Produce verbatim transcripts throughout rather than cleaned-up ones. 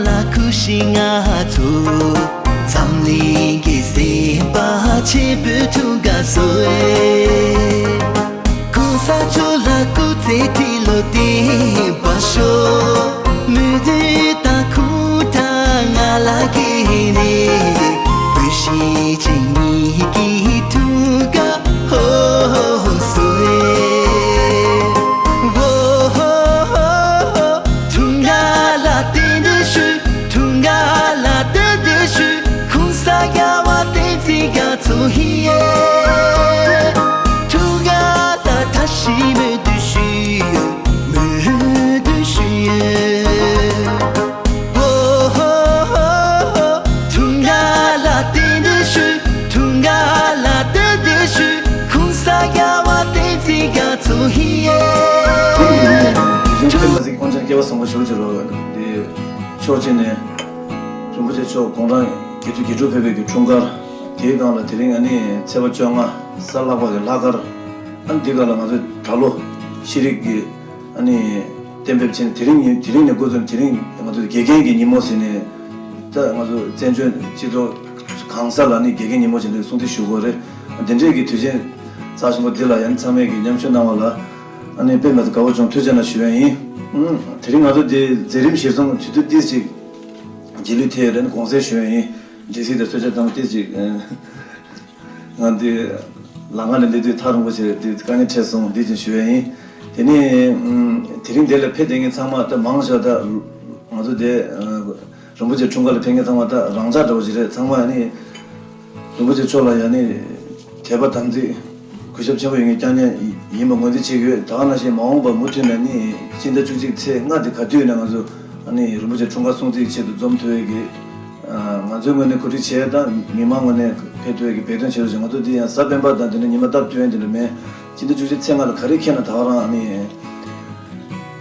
ལ་ཁུ་ཤི་ང་ཚོ་འཛམ་གླིང་གི་སེམས་པ་ཆེན་པོའི་ཐུགས་ཀ་སོ། གོང་ས་མཆོག་ལ་སྐུ་ཚེ་ཁྲི་ལོ་བརྟན་པར་ཤོག་མི་དེ་ད་ཁུ་ད་ང་ལ་ཀི་ནི་བུ་ཤི་ཅི་ཉི་ཀི་ཐུགས་ཀ་ཧོ་ཧོ་སོ། ཧོ་ཧོ་ཧོ་ཧོ། ཐུང་ག་ལ་བརྟན་དུ་ཞུ། ཐུང་ག་ལ་བརྟན་དུ་ཞུ། ཁུང་ས་རྒྱ་བ་བསྟན་འཛིན་རྒྱ་མཚོ་ཧི་ཡེ། ཐུང་ག་ལ་ད་ཤི་མོས་དུ་ཞུ། མོས་དུ་ཞུ། ཧོ་ཧོ་ཧོ་ཧོ། ཐུང་ག་ལ་བརྟན་དུ་ཞུ། ཐུང་ག་ལ་བརྟན་དུ་ཞུ། ཁུང་ས་རྒྱ་བ་བསྟན་འཛིན་རྒྱ་མཚོ་ཧི་ཡེ། དེ་བཞིན་སྟོན་པ་ཚིག་ཀུན་མཁྱེན་སྐལ་བ་བཟང་པོ་ཞུ་ཅི་རོ། འདི་ཕྱོགས་གཅིག་ནས་རིན་པོ་ཆེ་མཆོག་དགུང་གྲངས་བརྒྱད་ཅུ་གྱ་དྲུག་ཕེབས་པའི་གི་འཁྲུངས་སྐར། དེའི་སྒང་ལ་དེ་རིང་ཨ་ནི་ཚེས་པ་བཅོ་ལྔ་གཟའ་ལྷག་པ་གི་ལྷག་དཀར། ཨ་ནི་འདི་ག་ལ་ང་ཚོས་ད་ལོ་ཤེས་རིག་གི་ཨ་ནི་གཏན་འབེབས་བྱས་ནས་དེ་རིང་ཉིན་དེ་རིང་ནས་འགོ་བཙུགས་ནས་དེ་རིང་ང་ཚོ་དགེ་རྒན་གྱི་ཉིན་མོ་ཟེར་ནས། ད་ང་ཚོ་བཙན་བྱོལ་སྤྱི་ཚོགས་གང་ས་ལ་ནི་དགེ་རྒན་ཉིན་མོ་བྱས་ནས་སྲུང་བརྩི་ཞུ་དགོས་རེད། འདི་འདྲས་ཀྱི་དུས་ཆེན་རྩ་ཆེན་པོ་འདི་ལ་ཡང་ཚང་མས་ཀྱི་མཉམ་ཞུགས་གནང་བ་ལ་ཨ་ནི་དཔེ་མེད་དུ་དགའ་བོ་བྱུང་། ཐུགས་རྗེ་གནང་ཞུ་ཡ་ཡིན། ཨང་། དེ་རིང་ང་ཚོ་འདི་མཛད་རིམ་གཞིར་བཟུང་དུས་ཚོད་ཏིས་ཅིག་རྗེས་ལུས་ཐེབས་ཡོད་རེད། དགོངས་སེལ་ཞུ་ཡ་ཡིན། སྒྲིག་གཞི་དང་གསོལ་ཇ་བཏང་ཏིས་ཅིག་ང་འདི་ལམ་ཁ་ནས་སླེབས་དུས་ཐག་རིང་པོ་བྱས་འདི་དཀའ་ངལ་འཕྲད་སོང་། འདི་ཅིག་ཞུ་ཡ་ཡིན། དེ་ནས་ཨམ། དེ་རིང་འདི་ལ་ཕེབས་བསྡད་མཁན་ཚང་མ་ད་མང་ཆེ་བ་ད་ང་ཚོ་འདི་ཨ། རིན་པོ་ཆེ་འཁྲུངས་སྐར་ལ་ཕེབས་མཁན་ཚང་མ་ད་རང་འཇགས་འདྲ་བོ་ཞིག་རེད། ཚང་མ་ཨ་ནི་རིན་པོ་ཆེ་མཆོག་ལ་ཡ་ནི་དད་པ་དམ་ཚིག་གུས་ཞབས་ཆེན་པོ་ཡོད་མཁན་རྐྱང་རྐྱང་ཡིན་པ་ངོས་འཛིན་བྱེད་ཀྱི་ཡོད། ད་ག་ནང་བཞིན་མ་འོངས་པ་མུ་མཐུད་ནས་ནི་སྤྱི་ཟླ་བཅུ་གཅིག་ཚེས་ལྔ་དེ་ག་དུས་ཡིན་ན་ང་ཚོ་ཨ་ནི་རིན་པོ་ཆེ་འཁྲུངས་སྐར་སྲུང་བརྩི་ཆེད་དུ་འཛོམས་ཐུབ་ཡས་ཀྱི་ང་ཚོའི་ངོས་ནས་གོ་སྒྲིག་བྱས་དང་མི་མང་ངོས་ནས་ཕེབས་ཐུབ་ཡས་ཀྱི་འབད་བརྩོན་བྱེད་རོགས་ཞེས། ང་ཚོ་འདི་ཡང་གཟའ་སྤེན་པ་དང་དེ་ནས་ཉི་མ་སྟབས་བསྟུན་ཡས་དེ་འདྲ་མེད། སྤྱི་ཟླ་བཅུ་གཅིག་ཚེས་ལྔ་ལ་ག་རེ་འཁེལ་ན་ད་ག་རང་ཨ་ནི་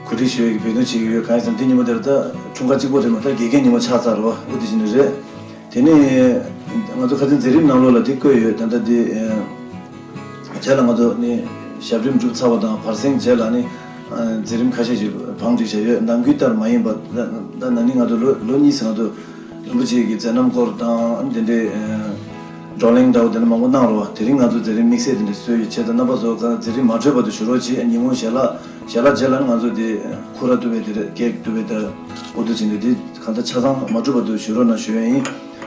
གོ་སྒྲིག་ཞུ་ཡས་ཀྱི་འབད་བརྩོན་བྱེད་ཀྱི་ཡོད། གང་ཡིན་ཟེར་ན་འདི་ཉིན་མོ་དེར་ད་འཁྲུངས་སྐར་གཅིག་པོ་རེད་མ་གཏོགས་དགེ་རྒན་ཉིན་མོ་ཆགས་ཚར་བ་འོ་དེ་བཞིན་རེད། དེ་ནས་ང་ཚོ་ཁ་སང་མཛད་རིམ་ནང་ལོགས་ལ་དེ་བཀོད་ཡོད། ད་ལྟ་དེ་རྗེས་ལ་ང་ཚོ་ནི་ཞབས་རིམ་གྲུབ་ཚར་བ་དང་བར་གསེང་རྗེས་ལ་ནི་མཛད་རིམ་ཁ་ཤས་ཤིག་བང་སྒྲིག་བྱས་ཡོད། ནམ་རྒྱུན་ལྟར་མ་ཡིན་པ་ད་ད་ན་ནིང་ང་ཚོ་ལོ་ལོ་གཉིས་ང་ཚོ་རིན་པོ་ཆེ་གི་མཛད་རྣམ་སྐོར་དང་དེ་འདྲའི་བགྲོ་གླེང་འདྲ་བོ་དེ་འདྲ་མང་པོ་གནང་རོགས། དེ་རིང་ང་ཚོ་མཛད་རིམ་དམིགས་བསལ་དེ་འདྲ་བཟོས་ཡོད། བྱས་ཙང་རྣམ་པ་ཚོ་གང་མཛད་རིམ་མ་འཕྲོད་པ་དུ་བཞུགས་རོགས་གྱིས། ཉིན་གུང་ཞལ་ལག་ཞལ་ལག་རྗེས་ལ་ང་ཚོ་དེ་ཁུ་ར་ཏུ་བེ་དེ་རེད། ཀེག་ཏུ་བེ་དེ་འོ་དུ་ཅིག་འདི་དེ་གང་ལྟར་ཆ་ཚང་མ་འགྲུབ་པ་དུ་བཞུགས་རོགས་གནང་ཞུ་ཡས་ཡིན།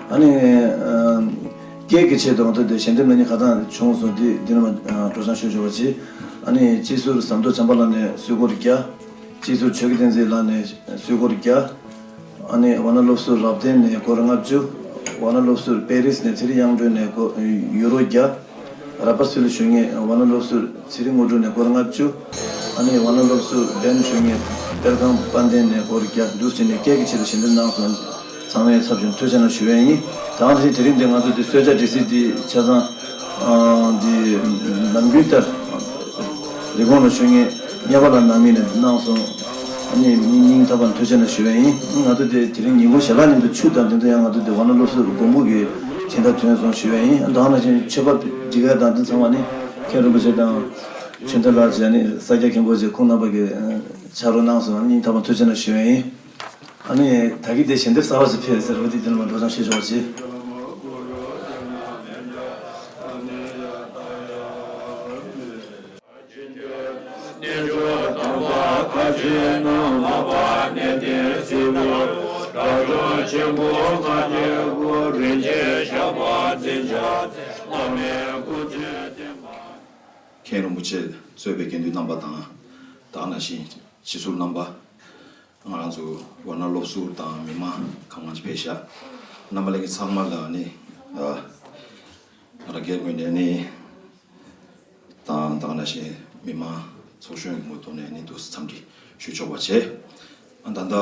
ཨ་ནི་ཀེག་གི་ཆེད་དུ་ང་ཚོ་དེ་ཞལ་འདེབས་གནང་མཁན་ཁ་ཚང་བྱུང་སོང་། དེ་འདི་ནས་མ་སྤྲོ་བསམ་ཞུ་ཆོག་པ་ཅིག་ཨ་ནི་སྤྱི་ཟུར་ཟམ་གདོང་བྱམས་པ་ལགས་ནས་གསོལ་སྐོར་བརྒྱ། སྤྱི་ཟུར་ཆོས་ཀྱི་བསྟན་འཛིན་ལགས་ནས་གསོལ་སྐོར་བརྒྱ། ཨ་ནི་ཝ་ན་སློབ་ཟུར་རབ་བརྟན་ནས་སྐོར་ལྔ་བཅུ། ཝ་ན་སློབ་ཟུར་པེ་རིས་ནས་ཚེ་རིང་དབྱངས་སྒྲོན་ནས་སྐོར་ཡུ་རོ་བརྒྱ། ར་པ་སུལ་ཞུ་མཁན་ཝ་ན་སློབ་ཟུར་ཚེ་རིང་དངོས་གྲུབ་ནས་སྐོར་ལྔ་བཅུ། ཨ་ནི་ཝ་ན་སློབ་ཟུར་བེན་ཞུ་མཁན་གཏེར་ཁང་དཔལ་ལྡན་ནས་སྐོར་བརྒྱ། འདུག་སེ་བྱས་ནས་ཀེག་གི་ཆེད་དུ་ཞལ་འདེབས་གནང་སོང་། ཚང་མའི་ཚབ་བྱས་ཐུགས་རྗེ་གནང་ཞུ་ཡས་ཡིན། ད་ག་ནང་བཞིན་དེ་རིང་འདི་ང་ཚོ་འདི་གསོལ་ཇ་སྒྲིག་གཞི་འདི་ཆ་ཚང་ཨ་འདི་ནམ་རྒྱུན་ལྟར་རི་ཀོན་ལ་ཞུ་མཁན་གཉེར་པ་ལགས་ནང་མི་ནས་གནང་སོང་། ཨ་ནི་སྙིང་ཐག་པ་ནས་ཐུགས་རྗེ་གནང་ཞུ་ཡས་ཡིན། ང་ཚོ་འདི་དེ་རིང་ཉིན་གུང་ཞལ་ལག་མཉམ་དུ་ཆུ་དང་དེ་ཚོ་ཡང་ང་ཚོ་འདི་ཝ་ན་སློབ་ཟུར་དགོང་དྲོ་གི་སྦྱིན་བདག་ཐོན་སོང་ཞུ་ཡས་ཡིན། ད་ག་ནང་བཞིན་མཆོད་པ་སྒྲིག་ཡ་དང་འདི་ཚང་མ་ནི་མཁན་རིན་པོ་ཆེ་དང་ཆོས་འདི་ལགས་བྱས་ནི་ས་སྐྱ་མཁན་པོ་བཅས་ཁོང་རྣམ་པ་གི་ཕྱག་རོགས་གནང་སོང་། སྙིང་ཐག་པ་ཐུགས་རྗེ་གནང་ཞུ་ཡས་ཡིན། ཨ་ནི་ད་གི་དེ་ཞལ་འདེབས་གསར་པ་ཞིག་ཕེབས་ཟེར་བ་དེ་དེ་ལ་མ་འགྲོ་ཙང་ཤེས་ཆོག་ཅེས། མཁན་རིན་པོ་ཆེ་གཙོས་པའི་དགེ་འདུན་རྣམ་པ་དང་། ད་ག་ནང་བཞིན་སྤྱི་ཟུར་རྣམ་པ། ང་རང་ཚོ་ཝ་ན་སློབ་ཟུར་དང་མི་མང་གང་མང་ཅིག་ཕེབས་ཤག་རྣམ་པ་ལྷན་རྒྱས་ཚང་མ་ལ་ནི་ཨ་ང་རང་སྒེར་ངོས་ནས་ནི་དང་ད་ག་ནང་བཞིན་མི་མང་ཚོགས་གཞོན་གྱི་ངོས་ཐོག་ནས་ནི་ཐུགས་རྗེ་འཚམས་འདྲི་ཞུ་ཆོག་པ་བྱས། ཨ་ད་ལྟ་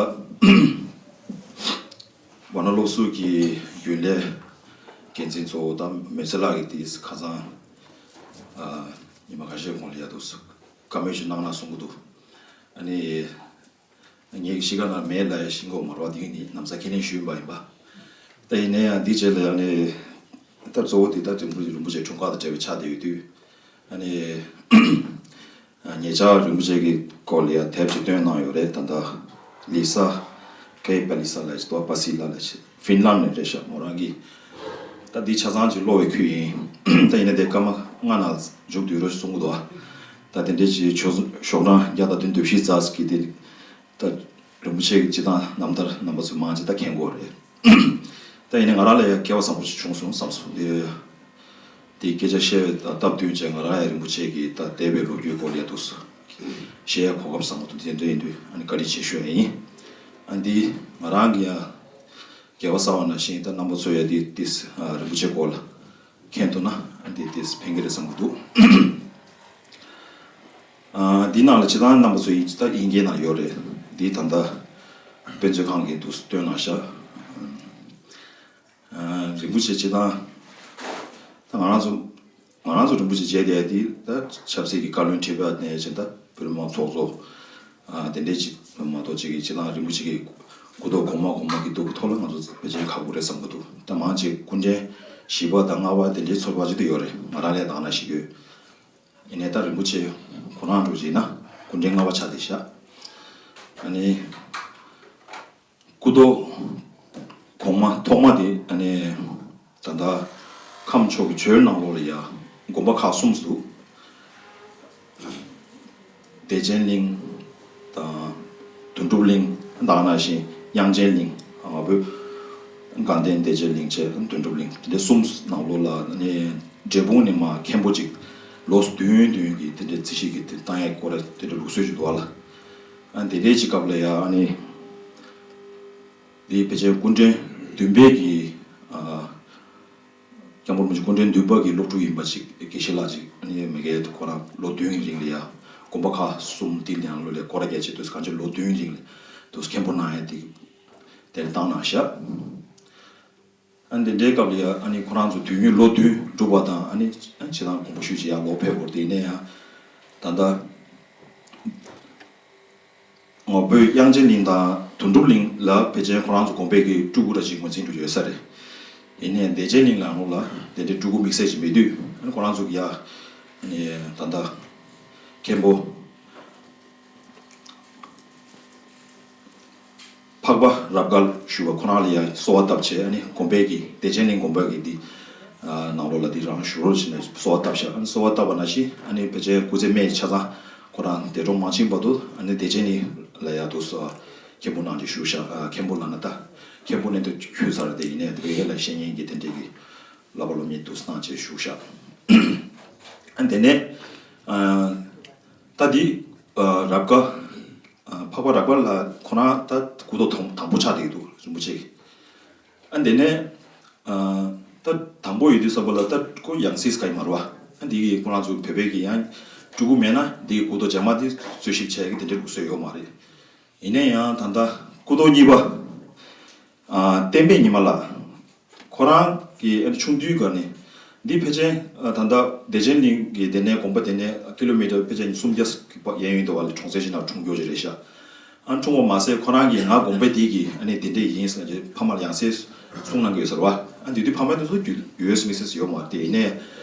ཝ་ན་སློབ་ཟུར་གྱི་རྒྱུན་ལས་འགན་འཛིན་གཙོ་བོ་དང་མེ་ཚེ་ལགས་ཀྱིས་དེ་ཁ་སང་ཨ་ཉི་མ་ཁ་ཤས་གོང་ལ་ཡ་འདུག་སེ་བཀའ་མོལ་ཞིག་གནང་གནང་གསུང་གི་འདུག་ཨ་ནི། ངའི་གཤིས་ཀ་ནང་མེད་ལ་ཡ་ཤིང་གོག་མར་བ་དེ་ནི་ནམ་ས་ཁས་ལེན་ཞུས་པ་ཡིན་པ། ད་ཡིན་ན་ཡང་འདི་རྗེས་ལ་ཡང་ནི། ད་གཙོ་བོ་འདི་ད་རིན་པོ་རིན་པོ་ཆེ་འཁྲུངས་སྐར་དང་འབྲེལ་བའི་ཆ་དེ་ཡོད་དུས། ཨ་ནི། ཉེ་ཆར་རིན་པོ་ཆེ་གི་སྐོར་ལ་ཡང་དེབ་ཅིག་བཏོན་གནང་ཡོད་རེད། ད་ལྟ་ལི་ས། པེ་པ་ལི་ས་ལ་ཞིག་འདུག་པ་སི་ལ་ལ་ཞིག་ཧྥིན་ལན་ནས་རེད་ཤག་མོ་རང་གིས། ད་འདི་ཆ་ཚང་ཅིག་ཀློག་པའི་ཁུལ་ཡིན། ད་ཡིན་ན་དེ་སྐར་མ་ལྔ་ནང་མཇུག་བསྡུས་རོགས་གསུང་གི་འདུག་ད་དེ་འདྲའི་ཅིག་ཞོགས་ཞོགས་གྲངས་བརྒྱ་དང་བདུན་ཅུ་དོན་བཞི་ཙམ་གྱི་དེ། ད་རིན་པོ་ཆེ་གི་སྤྱིར་བཏང་རྣམ་ཐར་རྣམ་པ་ཚོས་མང་ཆེ་ད་མཁྱེན་གྱི་ཡོད་རེད། ད་ཡིན་ན་ང་རང་ལ་ཡང་སྐལ་བ་བཟང་པོ་ཞིག་བྱུང་སོང་བསམ་སོང་། དེ་དེའི་སྐད་ཆ་བཤད་པའི་སྟབས་བསྟུན་བྱས་ང་རང་ཡང་རིན་པོ་ཆེ་གི་ད་འདས་པའི་ལོ་རྒྱུས་སྐོར་ལ་ཡང་འདུག་སེ་བཤད་ཡ་གོ་སྐབས་བཟང་པོ་འདུག་དེ་འདྲ་ཡིན་དུས་ཨ་ནི་བཀའ་དྲིན་ཆེ་ཞུ་ཡ་ཡིན། ཨ་འདི་ང་རང་གི་ཡང་དགེ་བ་བསགས་པ་ནང་བཞིན་ད་རྣམ་པ་ཚོ་ཡང་འདི་ཏིས་རིན་པོ་ཆེ་སྐོར་ལ་མཁྱེན་ཐུབ་ན་ཨ་འདི་ཏིས་ཕན་གི་རེད་བསམ་གི་འདུག་ཨ་འདི་ནང་ལ་སྤྱིར་བཏང་རྣམ་པ་ཚོ་ཡིན་ད་དབྱིན་སྐད་ནང་ཡོད་རེད། འདི་ད་ལྟ་དཔེ་མཛོད་ཁང་གི་འདུག་སྟོན་གནང་ཤག་ཨ་རིན་པོ་ཆེ་སྤྱིར་བཏང་ད་ང་རང་ཚོ་ང་རང་ཚོ་རིན་པོ་ཆེ་མཇལ་བསྡད་ཡ་འདི་ད་ཆབ་སྲིད་ཀྱི་བཀའ་བློན་ཁྲི་པ་ནས་བྱས་ད་བོད་མི་མང་ཚོགས་གཙོ་ཨ་དེ་འདྲའི་ཅིག་མ་གཏོགས་ཅིག་གི་སྤྱིར་བཏང་རིན་པོ་ཆེ་གི་སྐུ་ཐོག་གོང་མ་གོང་མ་གི་འདུག་གི་ཐོག་ལ་ང་ཚོ་ཕལ་ཆེར་ཁག་པོ་རེད་བསམ་གི་འདུག་ད་མང་ཆེ་སྐུ་ཕྲེང་བཞི་པ་དང་ལྔ་པ་དེ་འདྲའི་ཚོར་བ་ཅིག་ད་ཡོད་རེད། ང་རང་ལས་དང་ན་ཞིག་ཡོད། ཡིན་ནའི་ད་རིན་པོ་ཆེ་ཁོ་རང་འགྲོ་བྱས་ན་སྐུ་ཕྲེང་ལྔ་པ་ཆགས་བསྡད་ཤག་ཨ་ནི་སྐུ་ཐོག་གོང་མ་ཐོག་མ་དེ་ཨ་ནི་ད་ལྟ་ཁམས་ཕྱོགས་ཀྱི་བྱོན་ནང་ལོགས་ལ་ཡ་དགོན་པ་ཁག་གསུམ་འདུག་བདེ་ཆེན་གླིང་དང་དོན་གྲུབ་གླིང་དང་ནང་བཞིན་དབྱངས་ཅན་གླིང་ང་བོད་དགའ་ལྡན་བདེ་ཆེན་གླིང་བཅས་དོན་གྲུབ་གླིང་དེ་འདྲ་གསུམ་ནང་ལོགས་ལ་ནི་འབྲས་སྤུངས་ནས་མར་མཁན་པོ་ཅིག་ལོ་བདུན་བདུན་གྱི་དེ་འདྲའི་རྩིས་ཞིབ་ཀྱི་དེ་བཏང་ཡས་སྐོར་ར་དེ་འདྲ་ལུགས་སྲོལ་ཅིག་འདུག་ཨ་ལ། ཨ་དེ་འདྲའི་ཅིག་སྐབས་ལ་ཡ་ཨ་ནི་འདི་ཕལ་ཆེར་སྐུ་ཕྲེང་བདུན་པའི་གི་ཨ། སྐྱབས་མགོན་རིན་པོ་ཆེ་སྐུ་ཕྲེང་བདུན་པ་གི་སློབ་ཕྲུག་ཡིན་པ་ཅིག་དགེ་བཤེས་ལགས་ཅིག་ཨ་ནི་མི་སྒེར་དུ་ཁོ་རང་ལོ་བདུན་གྱི་རིང་ལ་ཡ་དགོན་པ་ཁག་གསུམ་དེའི་ནང་ལོགས་ལ་སྐོར་ར་རྒྱག་བྱས་དུས་གང་ཅི་ལོ་བདུན་རིང་ལ་དུས་མཁན་པོ་གནང་ཡ་དེ་དེར་བཏང་གནང་ཤག་ཨ་ནི་དེ་འདྲའི་སྐབས་ལ་ཡ་ཨ་ནི་ཁོ་རང་ཚོ་དུས་ཡུན་ལོ་བདུན་སྒྲུབ་པ་དང་ཨ་ནི་ཨ་ནི་ཇི་ལྟར་དགོངས་པ་ཞུས་བྱས་ཡར་ལོག་ཕེབས་སྐོར་དེ་ནས་ཡང་ད་ལྟ། ངོ་བོད་དབྱངས་ཅན་གླིང་དང་དོན་གྲུབ་གླིང་ལ་ཕལ་ཆེར་ཁོ་རང་ཚོ་དགོན་པའི་གི་སྤྲུལ་སྐུ་ར་ཅིག་ངོས་འཛིན་འགྲོ་ཡོད་ས་རེད། ཡིན་ནའི་བདེ་ཆེན་གླིང་ལ་ནོར་ལ་དེ་འདྲའི་སྤྲུལ་སྐུ་དམིགས་བསལ་ཅིག་མེད་དུས་ཨ་ནི་ཁོ་རང་ཚོ་གི་ཡ་ཨ་ནི་ད་ལྟ་མཁན་པོ་འཕགས་པ་རབ་དགའ་ཞུ་བ་ཁོ་རང་ལ་ཡ་གསོལ་བ་བཏབ་བྱས་ཨ་ནི་དགོན་པའི་གི་བདེ་ཆེན་གླིང་དགོན་པའི་གི་འདི་ནང་ལོགས་ལ་འདི་རང་བཞུགས་རོགས་བྱས་ནས་གསོལ་བ་བཏབ་བྱས་ཨ་ནི་གསོལ་བ་བཏབ་པ་ནང་བཞིན་ཨ་ནི་ཕལ་ཆེར་སྐུ་ཚེ་སྨད་ཆ་ཚང་ཁོ་རང་འདས་གྲོངས་མ་ཕྱིན་བར་དུ་ཨ་ནི་བདེ་ཆེན་གླིང་ལ་ཡ་འདུག་སེ་མཁན་པོ་གནང་བྱས་བཞུགས་ཤག་ཨ་མཁན་པོ་ལབ་ན་ད་མཁན་པོ་ནས་དུ་ཁྱོད་ཚར་དེ་ཡིན་ནའི་དེ་བོད་ཡིག་ལ་བཤེས་གཉེན་གྱི་དེ་འདྲའི་གི་བསླབ་པ་སློབ་གཉེར་འདུག་སེ་གནང་བྱས་བཞུགས་ཤག་ཨ་དེ་ནས་ཨ་ད་འདི་ཨ་རབ་དགའ་ཨ་འཕགས་པ་རབ་དགའ་ལགས་ཁོ་རང་ད་སྐུ་ཐོག་དང་དང་པོ་ཆགས་བསྡད་འདུག་རིན་པོ་ཆེ་གི། ཨ་དེ་ནས་ཨ་ད་དང་པོ་ཡོད་དུས་ཙམ་པ་ལ་ད་ཁོ་ཡང་སྲིད་ག་ཡིན་མ་རེད་བ། ཨ་འདི་གི་ཁོ་རང་ཚོ་བོད་པའི་གི་ཡང་སྤྲུལ་སྐུ་མེད་ན་འདི་གི་སྐུ་ཐོག་རྗེས་མ་འདི་རྩོད་ཞིབ་བྱས་གི་དེ་འདྲའི་ལུགས་སྲོལ་ཡོད་མ་རེད། ཡིན་ན་ཡང་ད་ལྟ་སྐུ་ཐོག་གཉིས་པ་ཨ་བསྟན་པའི་ཉི་མ་ལགས་ཁོ་རང་གི་ཨ་ཆུང་དུས་སྒང་ནས་འདི་ཕལ་ཆེར་ཨ་ད་ལྟ་བདེ་ཆེན་གླིང་གི་དེ་ནས་དགོན་པ་དེ་ནས་ཀི་ལོ་མི་ཊར་ཕལ་ཆེར་སུམ་བརྒྱ་ཡན་ཡོད་འདུག་བ་ལས་གྲོང་གསེབ་ཅིག་ནང་འཁྲུངས་ཡོད་ཅིག་རེད་ཤག་ཨ་འཁྲུངས་པ་མ་ཟད་ཁོ་རང་གིས་ང་དགོན་པ་འདི་གི་ཨ་ནི་དེ་འདྲས་ཡིན་ཟེར་ནས་ཕ་མར་ཡང་སྲིད་གསུང་གནང་གི་ཡོད་ཟེར་བ། ཨ་དེ་དུས་ཕ་མ་དེ་ཚོ་རྒྱུས་ཡོད་མི་སྲིད་ཡོད་མ་རེད། དེ་ཡིན་ནའི་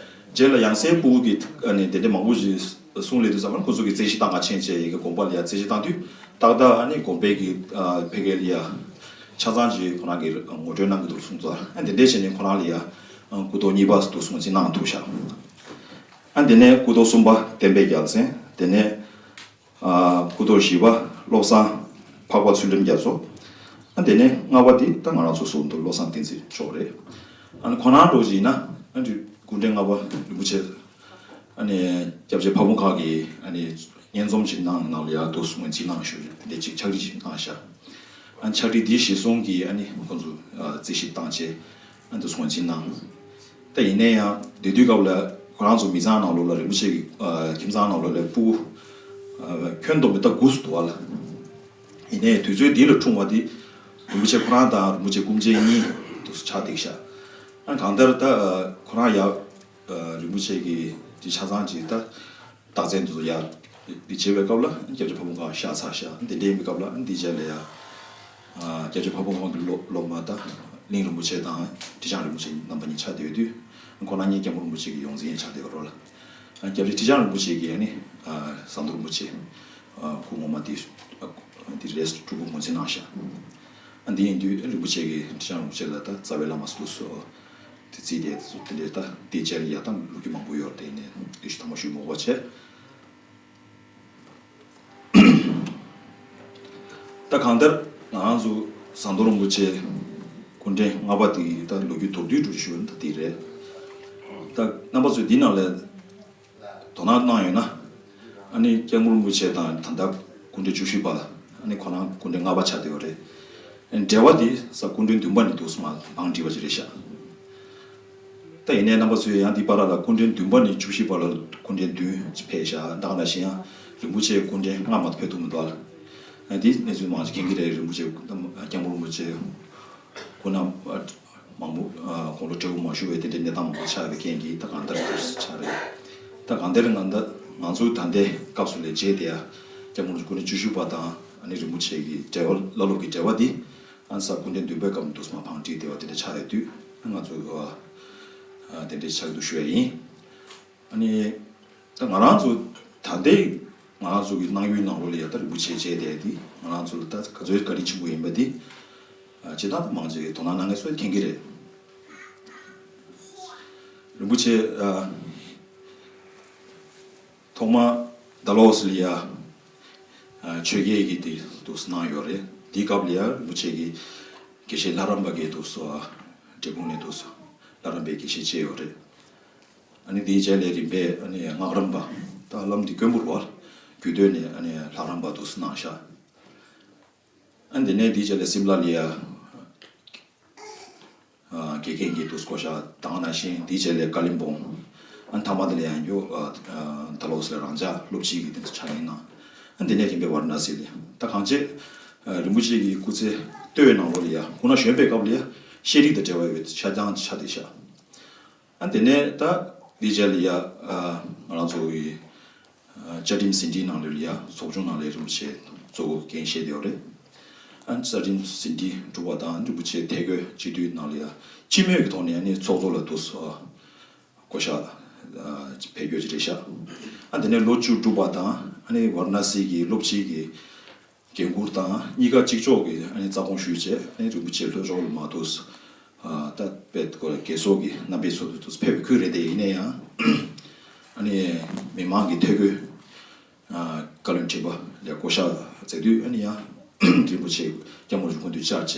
རྗེས་ལ་ཡང་སྲིད་སྤུ་གུ་གི་ཨ་ནི་དེ་འདྲས་མང་པོ་ཞིག་གསུང་ལས་དུས་ཙམ་པ་ཁོ་ཚོ་གི་རྩད་གཞི་བཏང་ག་ཕྱིན་བྱས་ཡི་གེ་དགོན་པ་ལ་ཡ་རྩད་གཞི་བཏང་དུས་ཏག་ཏག་ཨ་ནི་དགོན་པའི་གི་ཨ་ཕ་གི་ལ་ཡ་ཆ་ཚང་ཅིག་ཁོ་རང་གི་ངོ་སྤྲོད་གནང་གི་འདུག་གསུངས་ཚར། ཨ་དེ་འདྲས་བྱས་ནས་ཁོ་རང་ལ་ཡ་ཨ་སྐུ་ཐོག་གཉིས་པ་འདུག་སེ་ངོས་འཛིན་གནང་ཐུབ་ཤག་ཨ་དེ་ནས་སྐུ་ཐོག་གསུམ་པ་བསྟན་པའི་རྒྱལ་མཚན། དེ་ནས་ཨ་སྐུ་ཐོག་བཞི་པ་བློ་བཟང་འཕགས་པ་ཚུལ་ཁྲིམས་རྒྱ་མཚོ། ཨ་དེ་ནས་ལྔ་པ་དེ་ད་ང་རང་ཚོ་ཟུར་དུ་བློ་བཟང་བསྟན་འཛིན་མཆོག་རེད། ཨ་ནི་ཁོ་རང་འདྲ་བོ་ཅིག་ཡིན་ན་ཨ་ནི་སྐུ་ཕྲེང་ལྔ་པ་རིན་པོ་ཆེ་ཨ་ནི་སྐྱབས་རྗེ་ཕ་བོང་ཁ་གི་ཨ་ནི་སྙན་རྩོམ་ཞིག་གནང་ནང་ལ་ཡར་འདུག་སེ་ངོས་འཛིན་གནང་ཞུ་རེད། དེ་འདྲ་ཅིག་ཕྱག་བྲིས་ཤིག་གནང་ཤག་ཨ་ནི་ཕྱག་བྲིས་འདི་གཞིར་བཟུང་གིས་ཨ་ནི་ཁོང་ཚོ་ཨ་རྩད་ཞིབ་བཏང་བྱས་ཨ་ནི་འདུག་སེ་ངོས་འཛིན་གནང་། ད་ཡིན་ནའི་ཡང་དེ་དུས་སྐབས་ལ་ཁོ་རང་ཚོ་མི་ཚང་ནང་ལོགས་ལ་རིན་པོ་ཆེ་གི་ཨ་ཁྱིམ་ཚང་ནང་ལོགས་ལ་སྤུ་གུ་ཨ་ཁྱོན་བསྡོམས་པས་ད་དགུ་ཙམ་འདུག་བ་ལ། ཡིན་ནའི་དུས་ཚོད་འདི་ལ་འཁྲུངས་པ་འདི་རིན་པོ་ཆེ་ཁོ་རང་དང་རིན་པོ་ཆེ་སྐུ་མཆེད་གཉིས་འདུག་སེ་ཆགས་བསྡད་ཤག་ཨ་གང་ལྟར་ད་ཨ་ཁོ་རང་ཡ་ཨ་རིན་པོ་ཆེ་གི་དེ་ཆ་ཚང་ཅིག་ད་རྟགས་མཚན་དེ་ཚོ་ཡར་འདི་བྱེད་པའི་སྐབས་ལ་སྐྱབས་རྗེ་ཕ་བོང་ཁ་གཤེགས་ཚར་ཤག་འདི་འདྲའི་མི་སྐབས་ལ་འདི་རྗེས་ལ་ཡ་ཨ་སྐྱབས་རྗེ་ཕ་བོང་ཁ་གི་སློབ་སློབ་མ་དང་གླིང་རིན་པོ་ཆེ་དང་ཁྲི་བྱང་རིན་པོ་ཆེ་རྣམ་པ་གཉིས་ཆགས་བསྡད་ཡོད་དུས་ཁོ་རང་གཉིས་སྐྱབས་མགོན་རིན་པོ་ཆེ་གི་ཡོངས་འཛིན་ཡང་ཆགས་བསྡད་ཡོད་རེད་ལ། ཨ་སྐྱབས་རྗེ་ཁྲི་བྱང་རིན་པོ་ཆེ་གིས་ཨ་ནི་ཨ་ཟམ་གདོང་རིན་པོ་ཆེ་ཨ་སྐུ་ངོ་མ་འདི་ཨ་འདི་རེས་སྤྲུལ་སྐུ་ངོས་འཛིན་གནང་ཤག་ཨ་འདི་ཡིན་དུས་རིན་པོ་ཆེ་གིས་ཁྲི་བྱང་རིན་པོ་ཆེ་ལ་ད་རྩ་བའི་བླ་མ་སུ་སོ་དེ་བརྩིས་ཏེ་དེ་ཚོ་དེ་འདྲའི་ད་དེ་རྗེས་ལ་ཡ་ད་ལོ་རྒྱུས་མང་པོ་ཡོད་རེད། དེ་ཡིན་ནའི་དེ་ཞུ་ཐ་མ་ཞུ་མི་དགོས་བྱས། ད་གང་ལྟར་ང་རང་ཚོ་ཟམ་གདོང་རིན་པོ་ཆེ་སྐུ་ཕྲེང་ལྔ་པ་དེ་ད་ལོ་རྒྱུས་མདོར་བསྡུས་འགྲོ་ཞུ་ན་ད་དེ་རེད། ད་རྣམ་པ་ཚོས་འདི་ནང་ལ་དོ་སྣང་གནང་ཡོད་ན། ཨ་ནི་སྐྱབས་མགོན་རིན་པོ་ཆེ་དང་ད་ལྟ་སྐུ་ཕྲེང་བཅུ་བཞི་པ། ཨ་ནི་ཁོ་རང་སྐུ་ཕྲེང་ལྔ་པ་ཆགས་བསྡད་ཡོད་རེད། ཨ་ནི་འབྲེལ་བ་དེ་ས་སྐུ་ཕྲེང་བདུན་པ་ནས་འདུག་སེ་མར་བང་སྒྲིག་པ་ཅིག་རེད་ཤག་ད་ཡིན་ནའི་རྣམ་པ་ཚོས་ཡང་འདི་བར་ལ་སྐུ་ཕྲེང་བདུན་པ་ནས་བཅུ་བཞི་བར་ལ་སྐུ་ཕྲེང་བདུན་ཕེབས་ཤག་ད་ག་ནང་བཞིན་ཡང་རིན་པོ་ཆེ་སྐུ་ཕྲེང་ལྔ་མ་གཏོགས་ཕེབས་ཐུབ་མི་འདུག་ཨ། འདི་གནས་ཚུལ་མང་ཆེ་མཁྱེན་གྱི་རེད། རིན་པོ་ཆེ་སྐྱབས་མགོན་རིན་པོ་ཆེ་སྐུ་ན་མང་པོ་དགུང་ལོ་བགྲེས་པོ་མ་བཞུགས་པའི་དེ་འདྲའི་གནས་སྟངས་མང་པོ་ཆགས་པའི་རྐྱེན་གྱིས་ད་གང་ལྟར་འདུག་སེ་ཆགས་རེད། ད་གང་ལྟར་ང་ད་ང་ཚོ་ད་ལྟའི་སྐབས་སུ་ལས་བྱས་ཏེ་ཡ་སྐྱབས་མགོན་སྐུ་ཕྲེང་བཅུ་བཞི་པ་དང་ཨ་ནི་རིན་པོ་ཆེ་གི་འབྲེལ་བ་བླ་སློབ་ཀྱི་འབྲེལ་བ་འདི། ཨ་ནི་ས་སྐུ་ཕྲེང་བདུན་པའི་སྐབས་འདུག་སེ་མར་བང་སྒྲིག་བསྡད་པ་དེ་འདྲ་ཆགས་ཡོད་དུས་ང་ཚོ་ཨ་དེ་འདྲ་ཆགས་འདུག་ཞུ་ཡ་ཡིན། ཨ་ནི་ད་ང་རང་ཚོ་ད་ལྟའི་ང་རང་ཚོ་གི་གནང་ཡུལ་ནང་ལོགས་ལ་ཡ་ད་རིན་པོ་ཆེ་བྱས་བསྡད་དེ་ང་རང་ཚོ་ལ་ད་ག་ཚོད་བཀའ་དྲིན་ཆེན་པོ་ཡིན་པ་འདི་ཨ་སྤྱིར་བཏང་མང་ཆེ་གི་དོ་སྣང་གནང་མཁན་ཚོས་མཁྱེན་གྱི་རེད། རིན་པོ་ཆེ་ཨ་ཐོག་མ་ཌལ་ཧོ་སི་ལ་ཡ་ཨ་ཆོས་དགེ་གི་དེ་འདུག་སེ་གནང་ཡོད་རེད། དེའི་སྐབས་ལ་ཡ་རིན་པོ་ཆེ་གི་དགེ་བཤེས་ལྷ་རམས་པ་གི་འདུག་སེ་ཨ་འབྲས་སྤུངས་ནས་འདུག་སེ་ལྷ་རམས་པའི་དགེ་བཤེས་བྱས་ཡོད་རེད། ཨ་ནི་དེའི་རྗེས་ལ་རིམ་པས་ཨ་ནི་སྔགས་རམས་པ་ད་བླ་མ་དེ་དཀོན་པོ་རེད་པ། རྒྱུད་སྟོད་ནས་ཨ་ནི་ལྷ་རམས་པ་འདུག་སེ་གནང་ཤག་ཨ་ནི་དེ་ནས་དེའི་རྗེས་ལ་སིམ་ལ་ལ་ཡ་ཨ་དགེ་རྒན་གྱི་འདུག་སེ་བསྐོ་བཞག་དང་ནང་བཞིན་དེའི་རྗེས་ལ་ཀ་ལིམ་པོང་། ཨ་ནི་མཐའ་མ་དེ་ལ་ཡང་ཡོ་ཨ་ཨ་ཌལ་ཧོ་སི་ལ་རང་འཇགས་སློབ་སྤྱི་གི་དེ་ཚོ་ཕྱག་ལེན་གནང་། ཨ་ནི་དེ་ནས་རིམ་པས་ཝཱ་ར་ཎ་སི་ལ་ད་གང་ཅི་ཨ་རིན་པོ་ཆེ་གི་སྐུ་ཚེ་སྟོད་ནང་ལོགས་ལ་ཡ་སྐུ་ན་གཞོན་པའི་སྐབས་ལ་ཡ་ཤེས་རིག་དང་འབྲེལ་བ་ཡོད་པའི་ཆ་རྐྱང་ཆགས་བསྡད་ཤག་ཨ་དེ་ནས་ད་དེའི་རྗེས་ལ་ཡ་ཨ་ང་རང་ཚོ་གི་ཨ་བཅའ་ཁྲིམས་ཟིན་བྲིས་ནང་ལོགས་ལ་ཡ་ཚོགས་ཆུང་ནང་ལ་རིན་པོ་ཆེ་གཙོ་བོ་འགན་བཞེས་བསྡད་ཡོད་རེད། ཨ་བཅའ་ཁྲིམས་ཟིན་བྲིས་གྲུབ་པ་དང་རིན་པོ་ཆེ་ཐད་བསྐོས་སྤྱི་འཐུས་ནང་ལ་ཡ་སྤྱི་མོས་ཀྱི་ཐོག་ནས་ཨ་ནི་ཚོགས་གཙོ་ལ་འདུག་སེ་བསྐོ་བཞག་ཨ་ཕེབས་རྒྱུ་ཅིག་རེད་ཤག་ཨ་དེ་ནས་ལོ་བཅུ་འགྲུབ་པ་དང་ཨ་ནི་ཝཱ་ར་ཎ་སི་གི་སློབ་སྤྱི་གི་འགན་འཁུར་དང་གཉིས་ཀ་གཅིག་ལྕོགས་ཀྱི་ཨ་ནི་རྩ་དགོངས་ཞུས་བྱས་ཨ་ནི་རིན་པོ་ཆེ་ལྷོ་ཕྱོགས་ལ་མར་འདུག་སེ་ཨ་ད་དཔེ་ཁོ་རྒྱལ་ཚོགས་ཀྱི་རྣམ་པའི་ཚོགས་འདུ་འདུག་སེ་ཕེབས་པའི་ཁུལ་རེད་དེ། ཡིན་ན་ཡང་ཨ་ནི་མི་མང་གི་ཐད་བསྐོས་ཨ་བཀའ་བློན་ཁྲི་པ་ལ་བསྐོ་བཞག་མཛད་དུས་ཨ་ནི་ཡང་རིན་པོ་ཆེ་སྐྱབས་མགོན་རིན་པོ་ཆེ་བཅར་བྱས་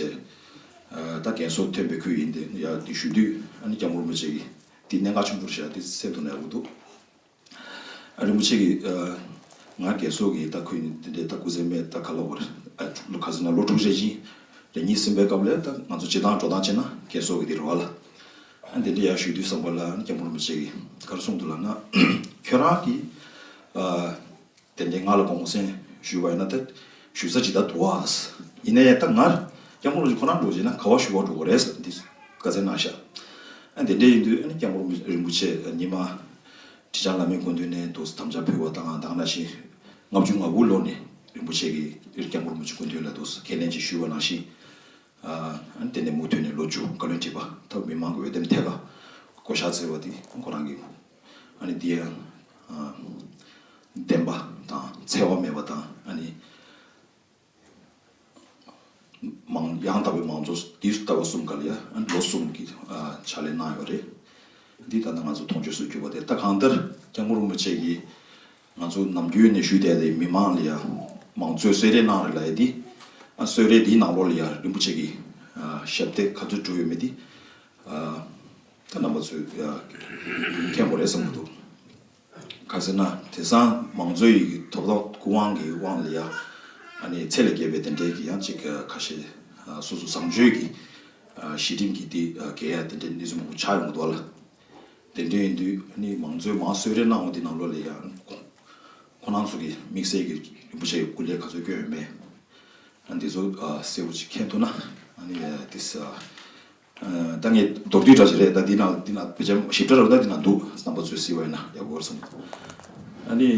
ཨ་ད་རྒན་གསོ་ཐོན་པའི་ཁུལ་ཡིན་ཏེ་ཡ་འདི་ཞུ་དུས་ཨ་ནི་སྐྱབས་མགོན་རིན་པོ་ཆེ་གིས་འདི་གནད་འགག་ཆེན་པོ་རེད་ཤག་འདི་སེམས་ཐོག་ནས་ཡག་པོ་འདུག་ཨ་རིན་པོ་ཆེ་གིས་ཨ་ང་རྒན་གསོ་གིས་ད་ཁུལ་ནས་འདི་འདྲའི་ད་སྐུ་ཚེ་སྨད་ད་ག་ལ་བར་ཨ་ལོ་ག་ཚོད་ན་ལོ་དྲུག་རེ་བཞིན་རེ་གཉིས་ཟིན་པའི་སྐབས་ལ་ད་ང་ཚོ་སྤྱིར་བཏང་འགྲོ་སྟངས་བྱས་ན་རྒན་གསོ་གི་འདི་རེད་བ་ལ། ཨ་འདི་འདྲ་ཡར་ཞུ་དུས་ཙམ་པ་ལ་ཨ་ནི་སྐྱབས་མགོན་རིན་པོ་ཆེ་གིས་ག་རེ་གསུངས་འདུག་ལབ་ན། ཁྱོད་རང་གིས་ཨ་དེ་འདྲའི་ང་ལ་དགོངས་སེལ་ཞུས་པ་ཡིན་ན་ད་ཞུ་ས་ཇི་ལྟར་འདུག་ཨ། ཡིན་ན་ཡང་ད་ང་སྐྱབས་མགོན་རིན་པོ་ཆེ་ཁོ་རང་འགྲོ་བྱས་ན་ག་པར་ཞུ་བར་འགྲོ་དགོས་རེད་ཟེར་འདི་བཀའ་སྩལ་གནང་ཤག་ཨ་དེ་འདྲ་ཡིན་དུས་ཨ་ནི་སྐྱབས་མགོན་རིན་པོ་ཆེ་ཉི་མ་ཁྲི་བྱང་བླ་མའི་སྐུ་མདུན་ནས་འདུག་སེ་དམ་བཅའ་ཕུལ་བ་དང་དེ་ནང་བཞིན་ལྔ་བཅུ་ང་དགུ་ལོ་ནས་རིན་པོ་ཆེ་གིས་སྐྱབས་མགོན་རིན་པོ་ཆེ་སྐུ་མདུན་ལ་འདུག་སེ་ཁས་ལེན་ཅིག་ཞུས་པ་ནང་བཞིན། ཨ་ནི་དེ་ནས་མུ་མཐུད་ནས་ལོ་བཅུ་བཀའ་བློན་ཁྲི་པ་ཐོག་མི་མང་གི་འོས་འདེམས་ཐད་ཀར་བསྐོ་བཞག་བྱས་པ་དེ་ཁོ་རང་གི་ཨ་ནི་འདི་ཡང་བདེན་པ་དང་འཚེ་བ་མེད་པ་དང་ཨ་ནི་མང་ཡང་དག་པའི་མང་གཙོ་འདི་ལྟ་བུ་གསུམ་ག་ལ་ཡ་ཨ་ནི་ལོ་གསུམ་གྱི་ཨ་ཕྱག་ལས་གནང་ཡོད་རེད། འདི་ད་ལྟ་ང་ཚོ་མཐོང་ཆོས་སུ་གྱུར་པ་དེ་ད་གང་ལྟར་སྐྱབས་མགོན་རིན་པོ་ཆེ་གིས། ང་ཚོ་ནམ་རྒྱུན་ནས་ཞུས་བསྡད་དེ་མི་མང་ལ་ཡ་མང་གཙོའི་གསོལ་རས་གནང་རེད་ལབ་ཡ་འདི། ཨ་གསོལ་རས་འདིའི་ནང་ལོགས་ལ་ཡ་རིན་པོ་ཆེ་གི་ཨ་ཞབས་འདེགས་ག་ཚོད་བསྒྲུབས་ཡོད་མེད་འདི། ཨ་ད་རྣམ་པ་ཚོས་ཡ་མཁྱེན་དགོས་རེད་བསམ་གྱི་འདུག་ག་ཟེར་ན་དེང་སང་མང་གཙོ་ཡི་ཐོབ་ཐང་སྐུ་དབང་གི་དབང་ལ་ཡ་ཨ་ནི་ཚད་ལས་བརྒལ་བའི་དེ་འདྲའི་གི་ཡང་ཅིག་ཁ་ཤས་ཨ་སོ་སོ་བཟང་སྤྱོད་ཀྱི་ཨ་གཞི་རིམ་གྱི་འདི་ཨ་འགལ་ཡ་དེ་འདྲའི་གནས་ཚུལ་མང་པོ་ཆགས་ཡོང་གི་འདུག་ལ། དེ་འདྲ་ཡིན་དུས་ཨ་ནི་མང་གཙོའི་མང་གསོལ་རས་གནང་བ་འདི་ནང་ལོགས་ལ་ཡང་ཁོ་ཁོ་རང་ཚོ་གི་དམིགས་བསལ་གྱི་རིན་པོ་ཆེ་གི་སྐུ་ལས་ག་ཚོད་བསྐྱོན་ཡོད་མེད། ཨ་འདི་ཚོ་ཨ་གསལ་པོ་ཅིག་མཁྱེན་ཐུབ་ན་ཨ་ནི་ཨ་དེ་ས་ཨ་ད་ངས་མདོར་བསྡུས་འདྲ་ཞིག་རེད། ད་འདི་ནང་འདི་ནང་ཕལ་ཆེར་ཞིབ་ཕྲ་རུ་ད་འདི་ནང་འདུག་རྣམ་པ་ཚོས་གཟིགས་པ་ཡིན་ན་ཡག་པོ་རེད་བསམ། ཨ་ནི་